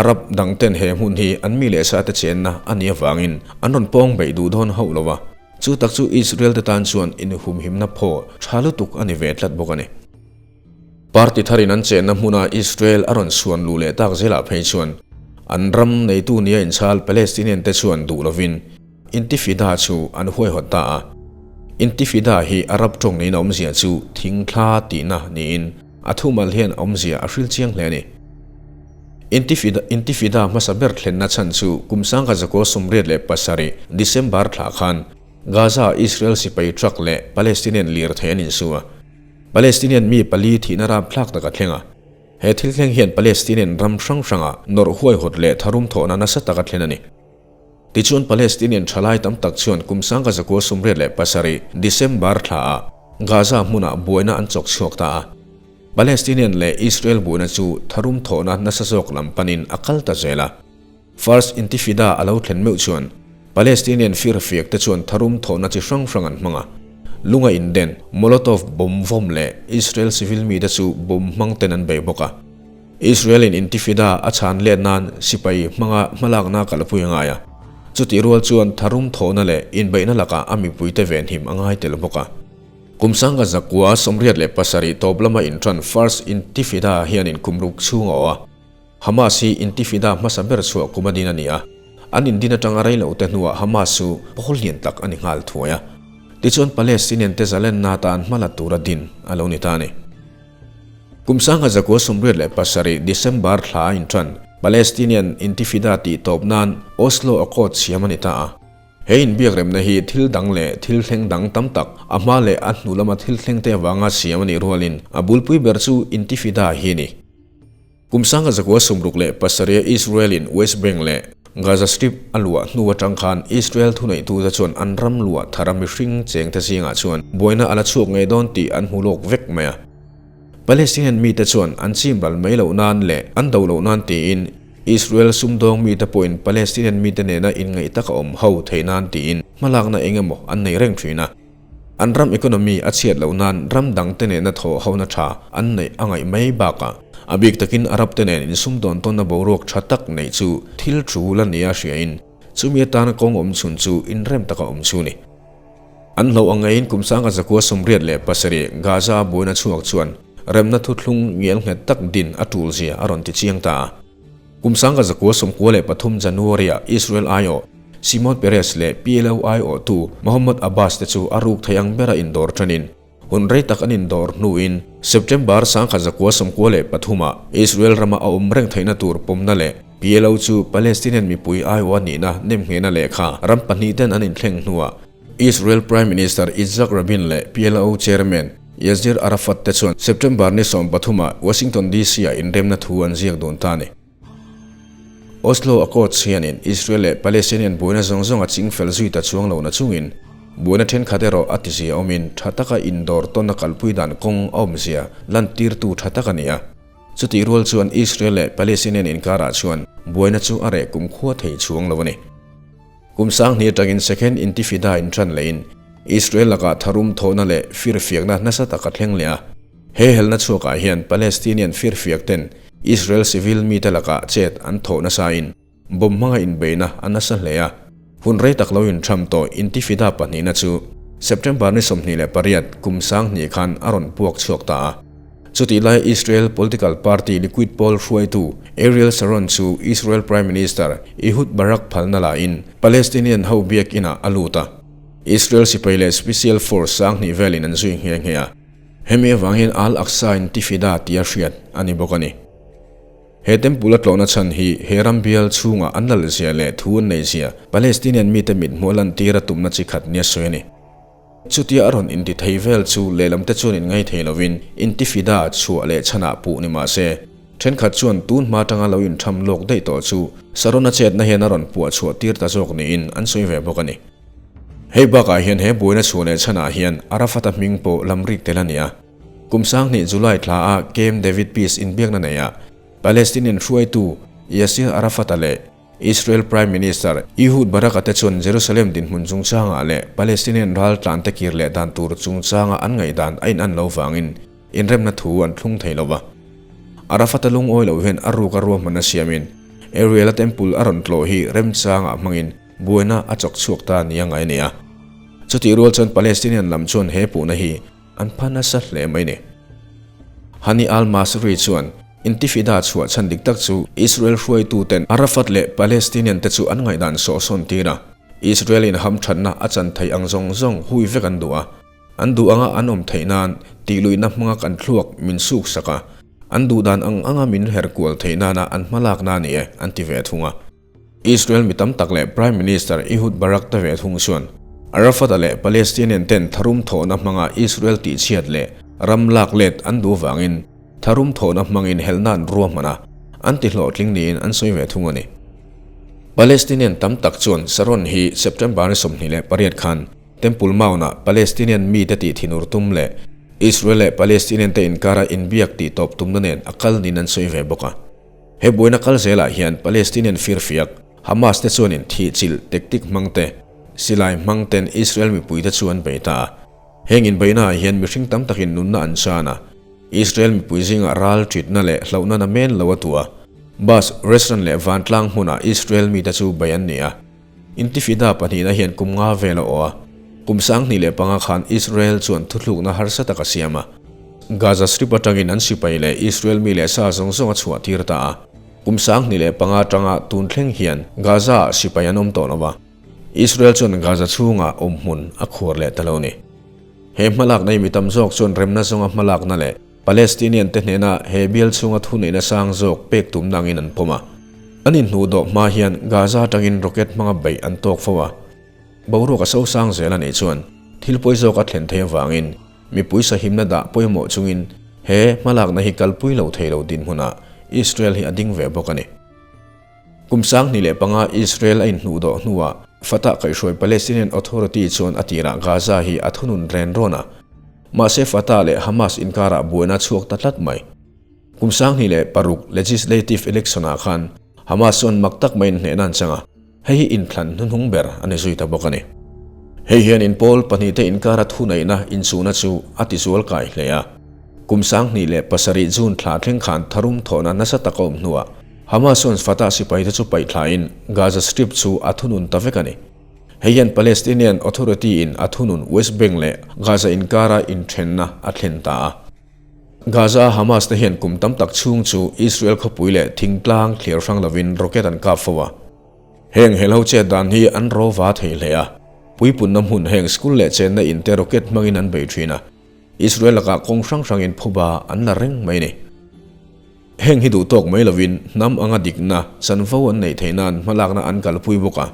Arab dang ten he hmun hi an mi leh sa te chenna a nih avangin an rawn pawng beih duh dawn hauh lo a, chu tak chu Israel te tan chuan inhumhimna phaw tha lutuk a ni ve tlat bawk a ni. Party tharin an chenna hmuna Israel a rawn suan luh leh tak zelah phei chuan an ram neitu nia inchhal Palestinian te chuan duh lovin Intifida chu an huaihawt ta a. Intifida hi Arab tawng niin a awmzia chu thingthla tihna niin a thumal hian a awmzia a hril chiang hle a ni. Intifida Intifida hmasa ber thlenna chhan chu kum sangkhat zakua 87 December thla khan Gaza Israel sipai truck leh Palestinian lirthei an insu a. Palestinian mi pali thihna rapthlak tak a thleng a. He thil thleng hian Palestinian ram hrang hranga nawrh huaihawt leh tharum thawhna nasa tak a thlen a ni. Tichuan Palestinian thalai tam tak chuan kum 1987 December thlaah Gaza hmunah buaina an chawk chhuak ta a. Palestinian leh Israel buaina chu tharum thawhna nasa zawk lam panin a kal ta zel a. First Intifida a lo thlen meuh chuan Palestinian firfiak te chuan tharum thawhna chi hrang hrang an hmang a. Lunga inden, Molotov bomb vawm leh Israel civil mite chu bomb hmang ten an bei bawk a. Israel-in Intifida a chhan let nan sipai hmanga hmalakna kalpui a ngai a, chutih rual chuan tharum thawhna leh inbeihna lakah a mipuite venhim a ngai tel bawk a. Kum 1987 tawp lama inṭan First Intifida hianin kum ruk chhung a awh a, Hamas hi Intifida hmasa ber chhuah kum a din a ni a, an indin aṭanga rei lo te hnuah Hamas chu pawl lian tak a ni nghal thuai a, tichuan Palestinian te zalenna atan hma la tura din a lo ni ta a ni. Kum 1987 December thla a inṭan Palestinian Intifida tih tawp nan Oslo Accord siam a ni ta a. He inbiakremna hi thil dang leh thil thleng dang tam tak, a hma leh a hnu lama thil thleng te avanga siam a nih rualin a bulpui ber chu Intifida hi a ni. Kum 1967 Israel-in West Bank leh Gaza Strip a luah hnu atang khan Israel thuneitute chuan an ram luah thara mihring chengte zingah chuan buaina a la chhuak ngei dawn tih an hmu lawk vek mai a. Palestinian mite chuan an chimral mai loh nan leh an do loh nan tiin Israel sumdawng mite pawhin Palestinian mite nena inngaih taka awm ho theih nan tiin hmalakna eng emaw an nei reng thin a. An ram economy a chhiat loh nan ram dangte nena thaw hona tha an neih a ngaih mai bakah a bik takin Arab te nen insumdawn tawnna boruak tha tak neih chu thil thu la nia hriain chumi atana kawng awm chhun chu inrem taka awm chu ni. An hlauh ang ngeiin kum 1987 Gaza buaina chhuak chuan remna thuthlung ngial nghet tak din a tul zia a rawn ti chiang ta a. Kum 1993 January-ah Israel aiawh Shimon Peres leh PLO aiawhtu Mohammad Abbas te chu a ruk thei ang bera indawr ṭanin hun rei tak an indawr hnuin September 1993-ah Israel rama a awm reng theihna tur pawmna leh PLO chu Palestinian mipui aiawh a nihna nemnghehna lehkha ram pahnihten an inthleng hnuah Israel Prime Minister Yitzhak Rabin leh PLO Chairman Yasir Arafat te chuan September ni 13-ah Washington DC-ah inremna thu an ziak dun ta a ni. Oslo Accords hianin Israel leh Palestinian buaina zawng zawng a ching fel zui ta chuang lo na chungin buaina thenkhat erawh a tizia awmin tha taka indawr tawn a kalpui dan kawng a awmzia lantirtu tha tak a ni a. Chutih rual chuan Israel leh Palestinian inkarah chuan buaina chu a reh kumkhua thei chuang lo a ni. Kum 2000 atangin Second Intifida inṭan lehin Israel lakah tharum thawhna leh firfiakna nasa tak a thleng leh a. He helna chhuakah hian Palestinian firfiak ten Israel civil mite lakah chet an thawh nasain bomb hmanga inbeihna a nasa hle a. Hun rei tak lo inṭham tawh Intifida pahnihna chu September ni 28 kum 2000 khan a rawn puak chhuak ta a. Chutih lai Israel political party Likud pawl hruaitu Ariel Sharon chu Israel Prime Minister Ehud Barak phalna lain Palestinian ho biak inah a lut a. Israel sipai leh Special Force 2000 velin an zui nghe nghe a. Hemi avang hian Al-Aqsa Intifida tia hriat a ni bawk a ni. He temple a tlawhna chhan hi he ram bial chhungah an lal zia leh thu an nei zia Palestinian mite mithmuh a lantir a tumna chi khat nia sawi a ni. Chutia a rawn inti thei vel chu lehlam te chuan inngai thei lovin Intifida chhuah leh chhanah puh ni mah se, thenkhat chuan tun hma atanga lo intham lawk daih tawh chu Sarona chetna hian a rawn puah chhuah tir ta zawk niin an sawi ve bawk a ni. Hei bakah hian he buaina chhuah leh chhanah hian Arafat-a hming pawh lam rik tel a ni a. Kum 2000 July thla a Camp David Peace inbiakna neihah Palestinian hruaitu Yasser Arafat-a leh Israel Prime Minister Ehud Barak-a te chuan Jerusalem dinhmun chungchangah leh Palestinian ral tlante kir leh dan tur chungchanga an ngaihdan a inan lo vangin inremna thu an thlung thei lo va. Arafat-a lungawi loh hian a ruk a ruahmanna siamin Ariel-a temple a rawn tlawh hi remchangah hmangin buaina a chawk chhuak ta nia ngai a ni a. Chutih rual chuan Palestinian lam chuan he puhna hi An pha nasa hle mai ni. Hani al-Masri chuan Intifida chhuah chhan dik tak chu Israel hruaituten Arafat leh Palestinian te chu an ngaihdan sawhsawn tir a, Israel in hamthatna a chan theih ang zawng zawng hui vek an duh a, an duh anga an awm theih nan tihluihna hmanga kan thluak min suk sak a, an duh dan ang anga min her kual theih nana an hmalakna a ni e, an ti ve thung a. Israel mi tam tak leh Prime Minister Ehud Barak te ve thung chuan Arafat-a leh Palestinian ten tharum thawhna hmanga Israel tihchhiat leh ram lak let an duh vangin tharum thawhna hmangin helna an ruahman a, an ti hlawhtling niin an sawi ve thung a ni. Palestinian tam tak chuan Sharon hi September ni 28 khan Temple Mount-ah Palestinian mite tih thinur tum leh Israel leh Palestinian te inkara inbiak tihtawp tumna nen a kal niin an sawi ve bawk a. He buaina kal zelah hian Palestinian firfiak Hamas te chuanin thihchilh tactic hmang te, silai hmang ten Israel mipui te chu an bei ta a. Heng inbeihnaah hian mihring tam takin nunna an chan a, Israel mipui zingah ral ṭitna leh hlauhna na men lo a tu a. Bus, restaurant leh vantlang hmunah Israel mite chu bei an ni a. Intifida pahnihna hian kum nga vel a awh a, kum 2005 khan Israel chuan thuthlukna harsa tak a siam a. Gaza Strip atangin an sipai leh Israel mi leh sa zawng zawng a chhuah tir ta a. Kum 2005 atanga tun thleng hian Gaza-ah sipai an awm tawh lo va, Israel chuan Gaza chhungah awm hmun a khuar leh ta lo ni. He hmalakna hi mi tam zawk chuan remna zawnga hmalakna leh Palestinian te hnena he bial chhunga thuneihna sang zawk pek tumna angin an pawm a. An inhnuh dawh hma hian Gaza atangin rocket hmanga beih an tawk fo a. Boruak a so sang zel a nih chuan thil pawi zawk a thlen thei avangin mipui sahimna dah pawimawh chungin he hmalakna hi kalpui lo thei lo dinhmunah Israel hi a ding ve bawk a ni. Kum 2005 Israel a inhnuh dawh hnuah Fatah kaihhruai Palestinian Authority chuan a tirah Gaza hi a thunun ren rawn a. Mahse Fatah leh Hamas inkarah buaina chhuak ta tlat mai. Kum 2006 legislative election-ah khan Hamas chuan mak tak maiin hnehna an chang a, hei hi inthlan hnuhnung ber a ni zui ta bawk a ni. Hei hian inpawl pahnihte inkara thuneihna inchuhna chu a tizual kai hle a. Kum 2007 June thla thleng khan tharum thawhna nasa tak a awm hnuah Hamas chuan Fatah sipaite chu paih thlain Gaza Strip chu a thunun ta vek a ni. Hei hian Palestinian Authority-in a thunun West Bank leh Gaza inkara inthenna a thlen ta a. Gaza-a Hamas te hian kum tam tak chhung chu Israel khawpui leh thingtlang thliar hrang lovin rocket an kap fo a. Heng helho chet dan hi an rawva thei hle a. Puipunna hmun heng school leh chenna in te rocket hmangin an bei thin a. Israel lakah kawng hrang hrangin phuba an la reng mai a ni. Heng hi duh tawk mai lovin hnam anga dikna chanvo an neih theih nan hmalakna an kalpui bawk a.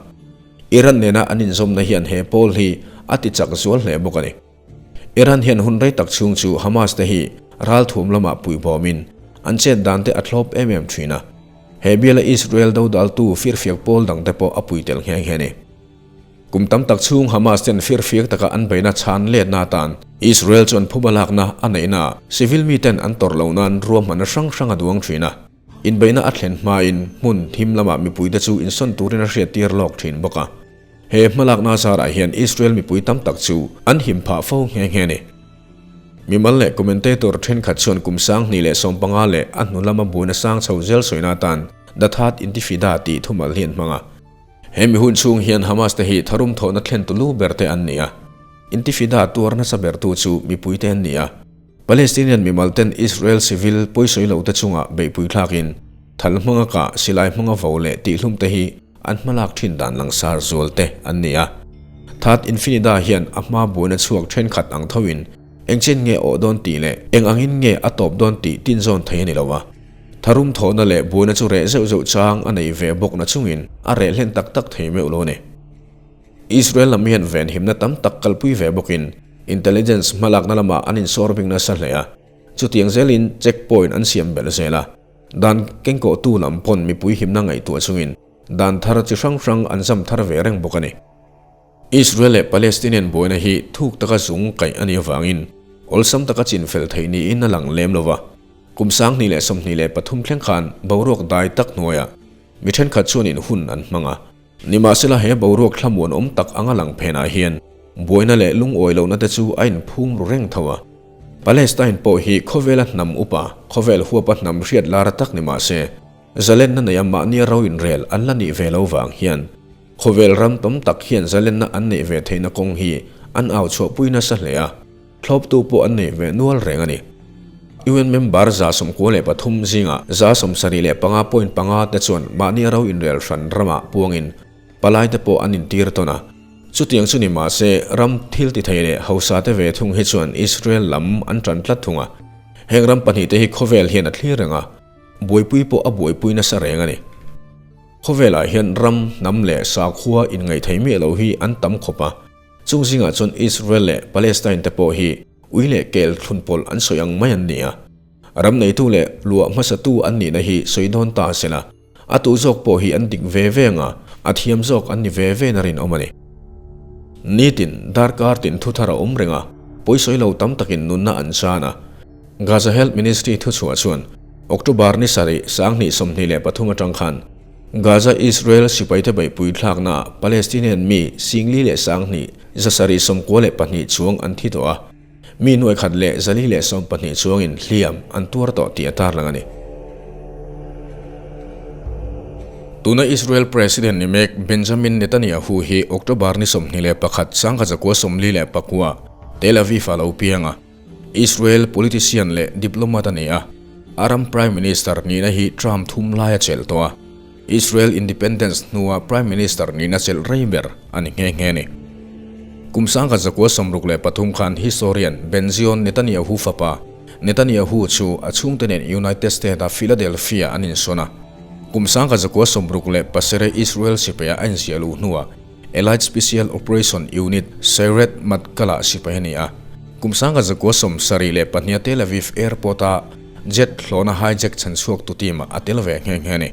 Iran nena an inzawmna hian he pawl hi a ti chak zual hle bawk a ni. Iran hian hun rei tak chhung chu Hamas te hi ralthuam lamah puihbawmin an chet dan te a thlawp em em thin a. He biala Israel dodaltu firfiak pawl dang te pawh a pui tel nghe nghe a ni. Kum tam tak chhung Hamas ten firfiak taka an beihna chhan letna atan Israel chuan phuba lakna a neihna civil miten an tawrh loh nan ruahmanna hrang hrang a duang thin a. Inbeihna a thlen hmain hmun thim lamah mipuite chu insawn turin a hriattir lawk thin bawk a. He hmalakna zarah hian Israel mipui tam tak chu an him phah fo nghe nghe a ni. Mimal leh commentator thenkhat chuan kum 2015 leh a hnu lama buaina sang chho zel sawina atan The Third Intifada tih thumal hi an hmang a. He mi hun chhung hian Hamas te hi tharum thawhna thlen tu lu ber te an ni a. Intifida tuar nasa ber tu chu mipui te an ni a. Palestinian mimal ten Israel civil pawisawi lo te chunga beihpui thlakin thal hmanga kah, silai hmanga vo leh tihhlum te hi an hmalak thin dan langsar zual te an ni a. Third Infinida hian a hma buaina chhuak thenkhat ang thoin engchen nge awh dawn tih leh eng angin nge a tawp dawn tih tinzawn thei a ni lo a. Tharum thawhna leh buaina chu reh zeuh zeuh chang a nei ve bawk na chungin a reh hlen tak tak thei meuh lo a ni. Israel lam hian venhimna tam tak kalpui ve bawkin intelligence hmalakna lamah an insawr bing nasa hle a, chutiang zelin check point an siam belh zel a, dan kengkawhtu lam pawn mipui himna ngaihtuah chungin dan thar chi hrang hrang an zam thar ve reng bawk a ni. Israel leh Palestinian buaina hi thuk taka zung kaih a nih avangin. Awlsam taka chinfel theih niin a lang lem lo va. Kum 2023 thleng khan boruak dai tak hnuaiah mi thenkhat chuanin hun an hmang a. Nimahsela he boruak thlamuan awm tak anga lang phenah hian buaina leh lungawi lohna te chu a inphum ru reng tho a. Palestine pawh hi khawvela hnam upa, khawvel huapa hnam hriat lar tak ni mah se, zalenna neia mahnia ro inrel an la nih ve lo vang hian khawvel ram tam tak hian zalenna an neih ve theihna kawng hi an au chhuahpui nasa hle a. Thlawptu pawh an nei ve nual reng a ni. UN member 93 zingah 75.5 te chuan mahni ro inrel hran ramah puangin palaite pawh an intir tawn a. Chutiang chu ni mah se ram thil ti thei leh hausa te ve thung hi chuan Israel lam an tan tlat thung a. Heng ram pahnihte hi khawvel hian a thlir reng a, buaipui pawh a buaipui nasa reng a ni. Khawvelah hian ram, hnam leh sakhua inngaihthei miah lo hi an tam khawp a. Chung zingah chuan Israel leh Palestine te pawh hi ui leh kel thlun pawlh an sawi ang mai an ni a. Ram neitu leh luah hmasatu an nihna hi sawi dawn ta se la, a tu zawk pawh hi an dik ve ve ang a, a thiam zawk an ni ve ve na rinawm a ni. Nitin, darkar tin thu thar a awm reng a, pawisawi lo tam takin nunna an chan a. Gaza Health Ministry thuchhuah chuan October ni sarih 2023 atang khan Gaza Israel sipaite beihpui thlaknaah Palestinian mi 42,792 chuang an thi tawh a, mi 1,112 chuangin hliam an tuar tawh tih a tarlang a ni. Tuna Israel President ni mek Benjamin Netanyahu hi October ni 21 1949 Tel Aviv-ah lo piang a. Israel politician leh diplomat a ni a, a ram Prime Minister nihna hi term thum lai a chelh tawh a, Israel independence hnua Prime Minister nihna chelh rei ber a ni nghe nghe a ni. Kum 1963 khan historian Benzion Netanyahu fapa Netanyahu chu a chhungte nen United States-a Philadelphia an insawn a, kum 1967 Israel sipaia a inziah luh hnuah Elite Special Operation Unit, Sayeret Matkal-ah sipai a ni a. Kum 1972 Tel Aviv Airport-a jet hlawhna hijack chhan chhuaktu team-ah a tel ve nghe nghe a ni.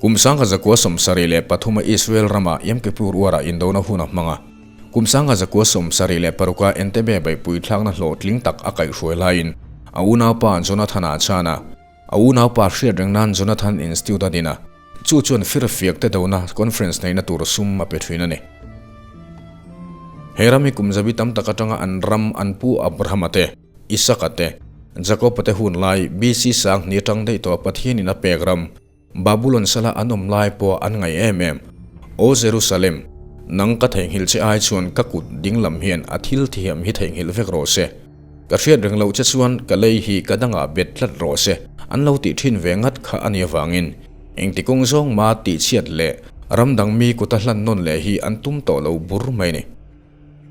Kum 1973 Israel rama Yom Kippur War-ah indona hun a hmang a. Kum 1976 Entebbe beihpui thlakna hlawhtling tak a kaihhruai laiin a unaupa Jonathan-a a chhan a. A unaupa hriat reng nan Jonathan Institute a din a, chu chuan firfiak te dona conference neihna tur sum a pe thin a ni. He ram hi kum zabi tam tak atanga an ram an pu Abrahama te, Isaka te, Jakoba te hun lai BC 2000 atang daih tawh Pathianin a pek ram Babulon sala an awm lai pawh an ngaih em em. Aw Jerusalem, nang ka theihnghilh che ai chuan ka kut ding lam hian a thil thiam hi theihnghilh vek rawh se. Ka hriat reng loh che chuan ka lei hi ka dangah bet tlat rawh se, an lo tih thin ve ngat kha a nih avangin engti kawng zawng ma tihchhiat leh ram dang mi kuta hlan nawn leh hi an tum tawh lo bur mai ni.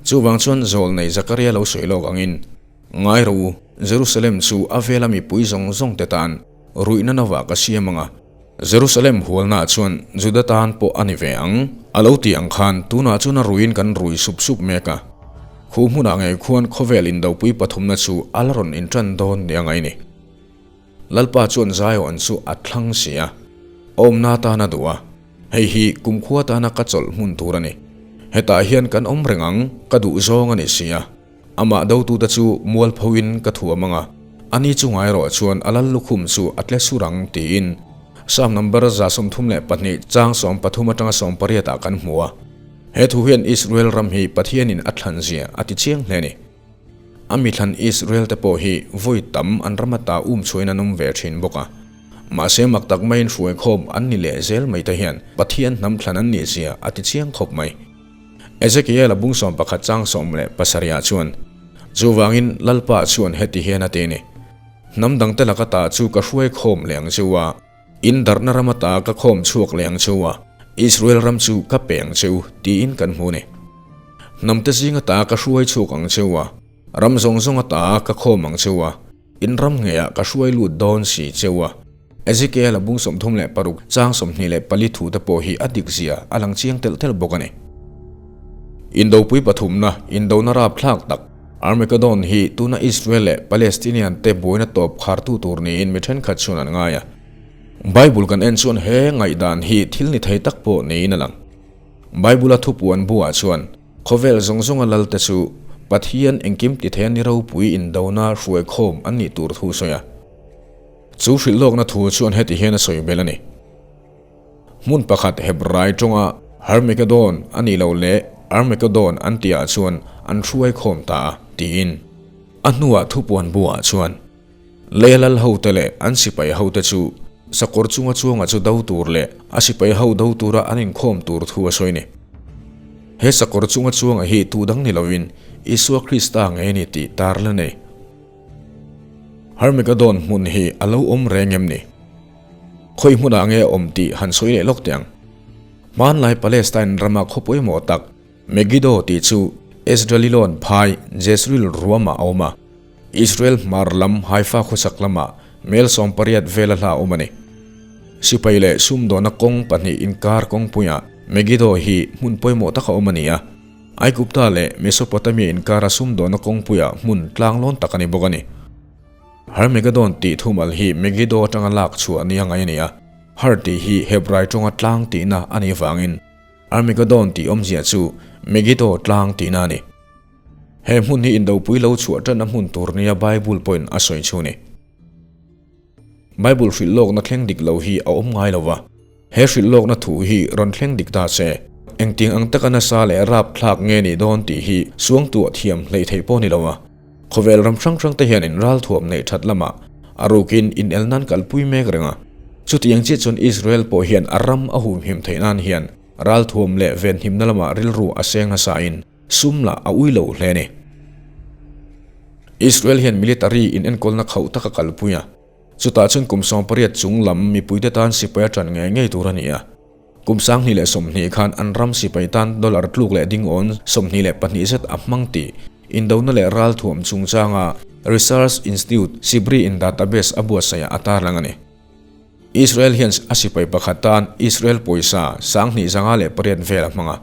Chuvang chuan Zawlnei Zakaria lo sawi lawk angin, Ngai rawh u, Jerusalem chu a vela mipui zawng zawng te tan Ruihna novah ka siam ang a, Jerusalem hualnaah chuan Juda tan pawh a ni ve ang. A lo tih ang khan tunah chuan a ruiin kan rui sup sup mek a. Khu hmunah ngei khuan khawvel indopui pathumna chu a la rawn intan dawn ni a ngai ni. Lalpa chuan Zion chu a thlang si a, awmna tan a duh a, hei hi kumkhua tana ka chawlh hmun tur a ni. Hetah hian kan awm reng ang, ka duh zawng a ni si a. Amah dotute chu mualphoin ka thuam ang a, ani chu ngaerawh chuan a lal lukhum chu a tle sur ang tiin Psalm number 132 chang 13 atanga 18 ah kan hmu a. He thu hian Israel ram hi Pathianin a thlan zia a ti chiang hle a ni. A mi thlan Israel te pawh hi vawi tam an ram ata um chhuain an awm ve thin bawk a. Mahse mak tak maiin hruaikhawm an ni leh zel mai te hian Pathian hnam thlan an nih zia a ti chiang khawp mai. Ezekiel-a bung 11 chang 17 ah chuan, Chuvangin Lalpa chuan heti hian a ti a ni, Hnam dangte laka ta chu ka hruai khawm leh ang cheu a, in darhna rama ta ka khawm chhuak leh ang cheu a, Israel ram chu ka pe ang cheu, tiin kan hmu a ni. Hnamte zinga ta ka hruai chhuak ang cheu a, ram zawng zawnga ta ka khawm ang cheu a, In ram ngeiah ka hruai lut dawn si cheu a. Ezekiel-a bung 36 chang 24 thu te pawh hi a dik zia a lang chiang telh telh bawk a ni. Indopui pathumna, indona rapthlak tak, Armageddon hi tuna Israel leh Palestinian te buaina tawp khartu tur niin mi thenkhat chuan an ngai a. Bible kan en chuan he ngaihdan hi thil ni thei tak pawh niin a lang. Bible-a thupuan buah chuan khawvel zawng zawnga lalte chu Pathian engkim ti thei a ni ropui indona hruaikhawm an nih tur thu sawi a. Chu hrilhlawkna thu chuan heti hian a sawi belh a ni. Hmun pakhat Hebrai tawnga Harmegedon a nih loh leh Armegedon an tihah chuan an hruaikhawm ta a, tiin. A hnuah thupuan buah chuan Leia lal hote leh an sipai hote chu sakawr chunga chuanga chu do tur leh a sipai ho do tura an inkhawm tur thu a sawi ni. He sakawr chunga chuanga hi tu dang ni lovin Isua Krista ngei a ni tih tar la nei. Harmegedon hmun hi a lo awm reng em ni? Khawi hmunah nge a awm tih han sawi leh lawk teh ang. Hmanlai Palestine rama khaw pawimawh tak Megiddo tih chu Esdraelon phai Jezreel ruamah a awm a, Israel hmar lam Haifa khawchhak lamah mel 80 vela hla a awm a ni. Sipai leh sumdawhna kawng pahnih inkar kawngpuiah Megiddo hi hmun pawimawh tak a awm a ni a, Aigupta leh Mesopotamia inkara sumdawhna kawngpuiah hmun tlanglawn tak a ni bawk a ni. Harmegedon tih thumal hi Megiddo atanga lak chhuah nia ngai a ni a, Har tih hi Hebrai tawnga tlang tihna a nih vangin Armageddon tih awmzia chu Megiddo tlang tihna a ni. He hmun hi indopui lo chhuah tanna hmun tur nia Bible pawhin a sawi chu a ni. Bible hrilh lawkna thleng dik lo hi a awm ngai lo va, he hrilh lawkna thu hi rawn thleng dik ta se, engtiang ang taka nasa leh rap thlak nge nih dawn tih hi suangtuah thiam hleih theih pawh a ni lo a. Khawvel ram hrang hrang te hian in ralthuam neih that lamah a rukin inel nan kalpui mek reng a. Chutiang chiah chuan Israel pawh hian a ram a humhim theih nan hian ralthuam leh venhimna lamah rilru a seng nasa in sum lah a ui lo hle a ni. Israel hian military in enkawlna khauh tak a kalpui a, chutah chuan kum 18 chung lam mipuite tan sipai a tan ngei ngei tur a ni a. Kum 2020 khan an ram sipai tan dollar tluk leh dingawn 22 zet a hmang tih indona leh ralthuam chungchanga Research Institute Sibri in database a buatsaihah a tarlang a ni. Israel hian a sipai pakhat tan Israel pawisa 2508 vel a hmang a.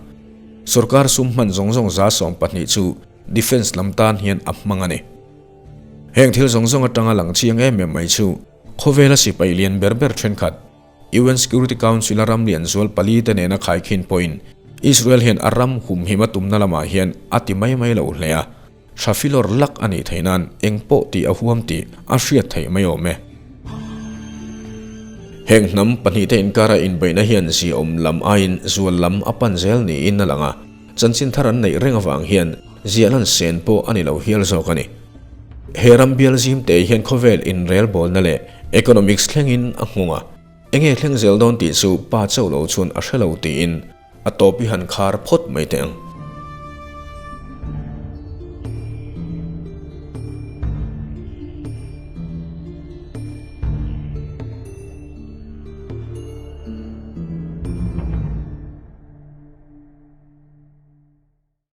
Sorkar sum hman zawng zawng 20% chu defence lam tan hian a hmang a ni. Heng thil zawng zawng atanga lang chiang em em mai chu khawvela sipai lian ber ber thenkhat UN Security Council a ram lian zual pali te nena khaikhin pawhin Israel hian a ram humhim a tumna lamah hian a ti mai mai lo hle a, Thafilawr lak a nih theih nan eng pawh tih a huam tih a hriat theih mai awm e. Heng hnam pahnihte inkara inbeihna hian ziaawm lam aiin zual lam a pan zel niin a lang a, chanchin thar an neih reng avang hian ziahlan sen pawh a ni lo hial zawk a ni. He ram bial zimte hian khawvel inrelbawlna leh economics thlengin a nghawng a, enge thleng zel dawn tih chu pa chauh lo chuan a hre lo tiin a tawp i han khar phawt mai teh ang.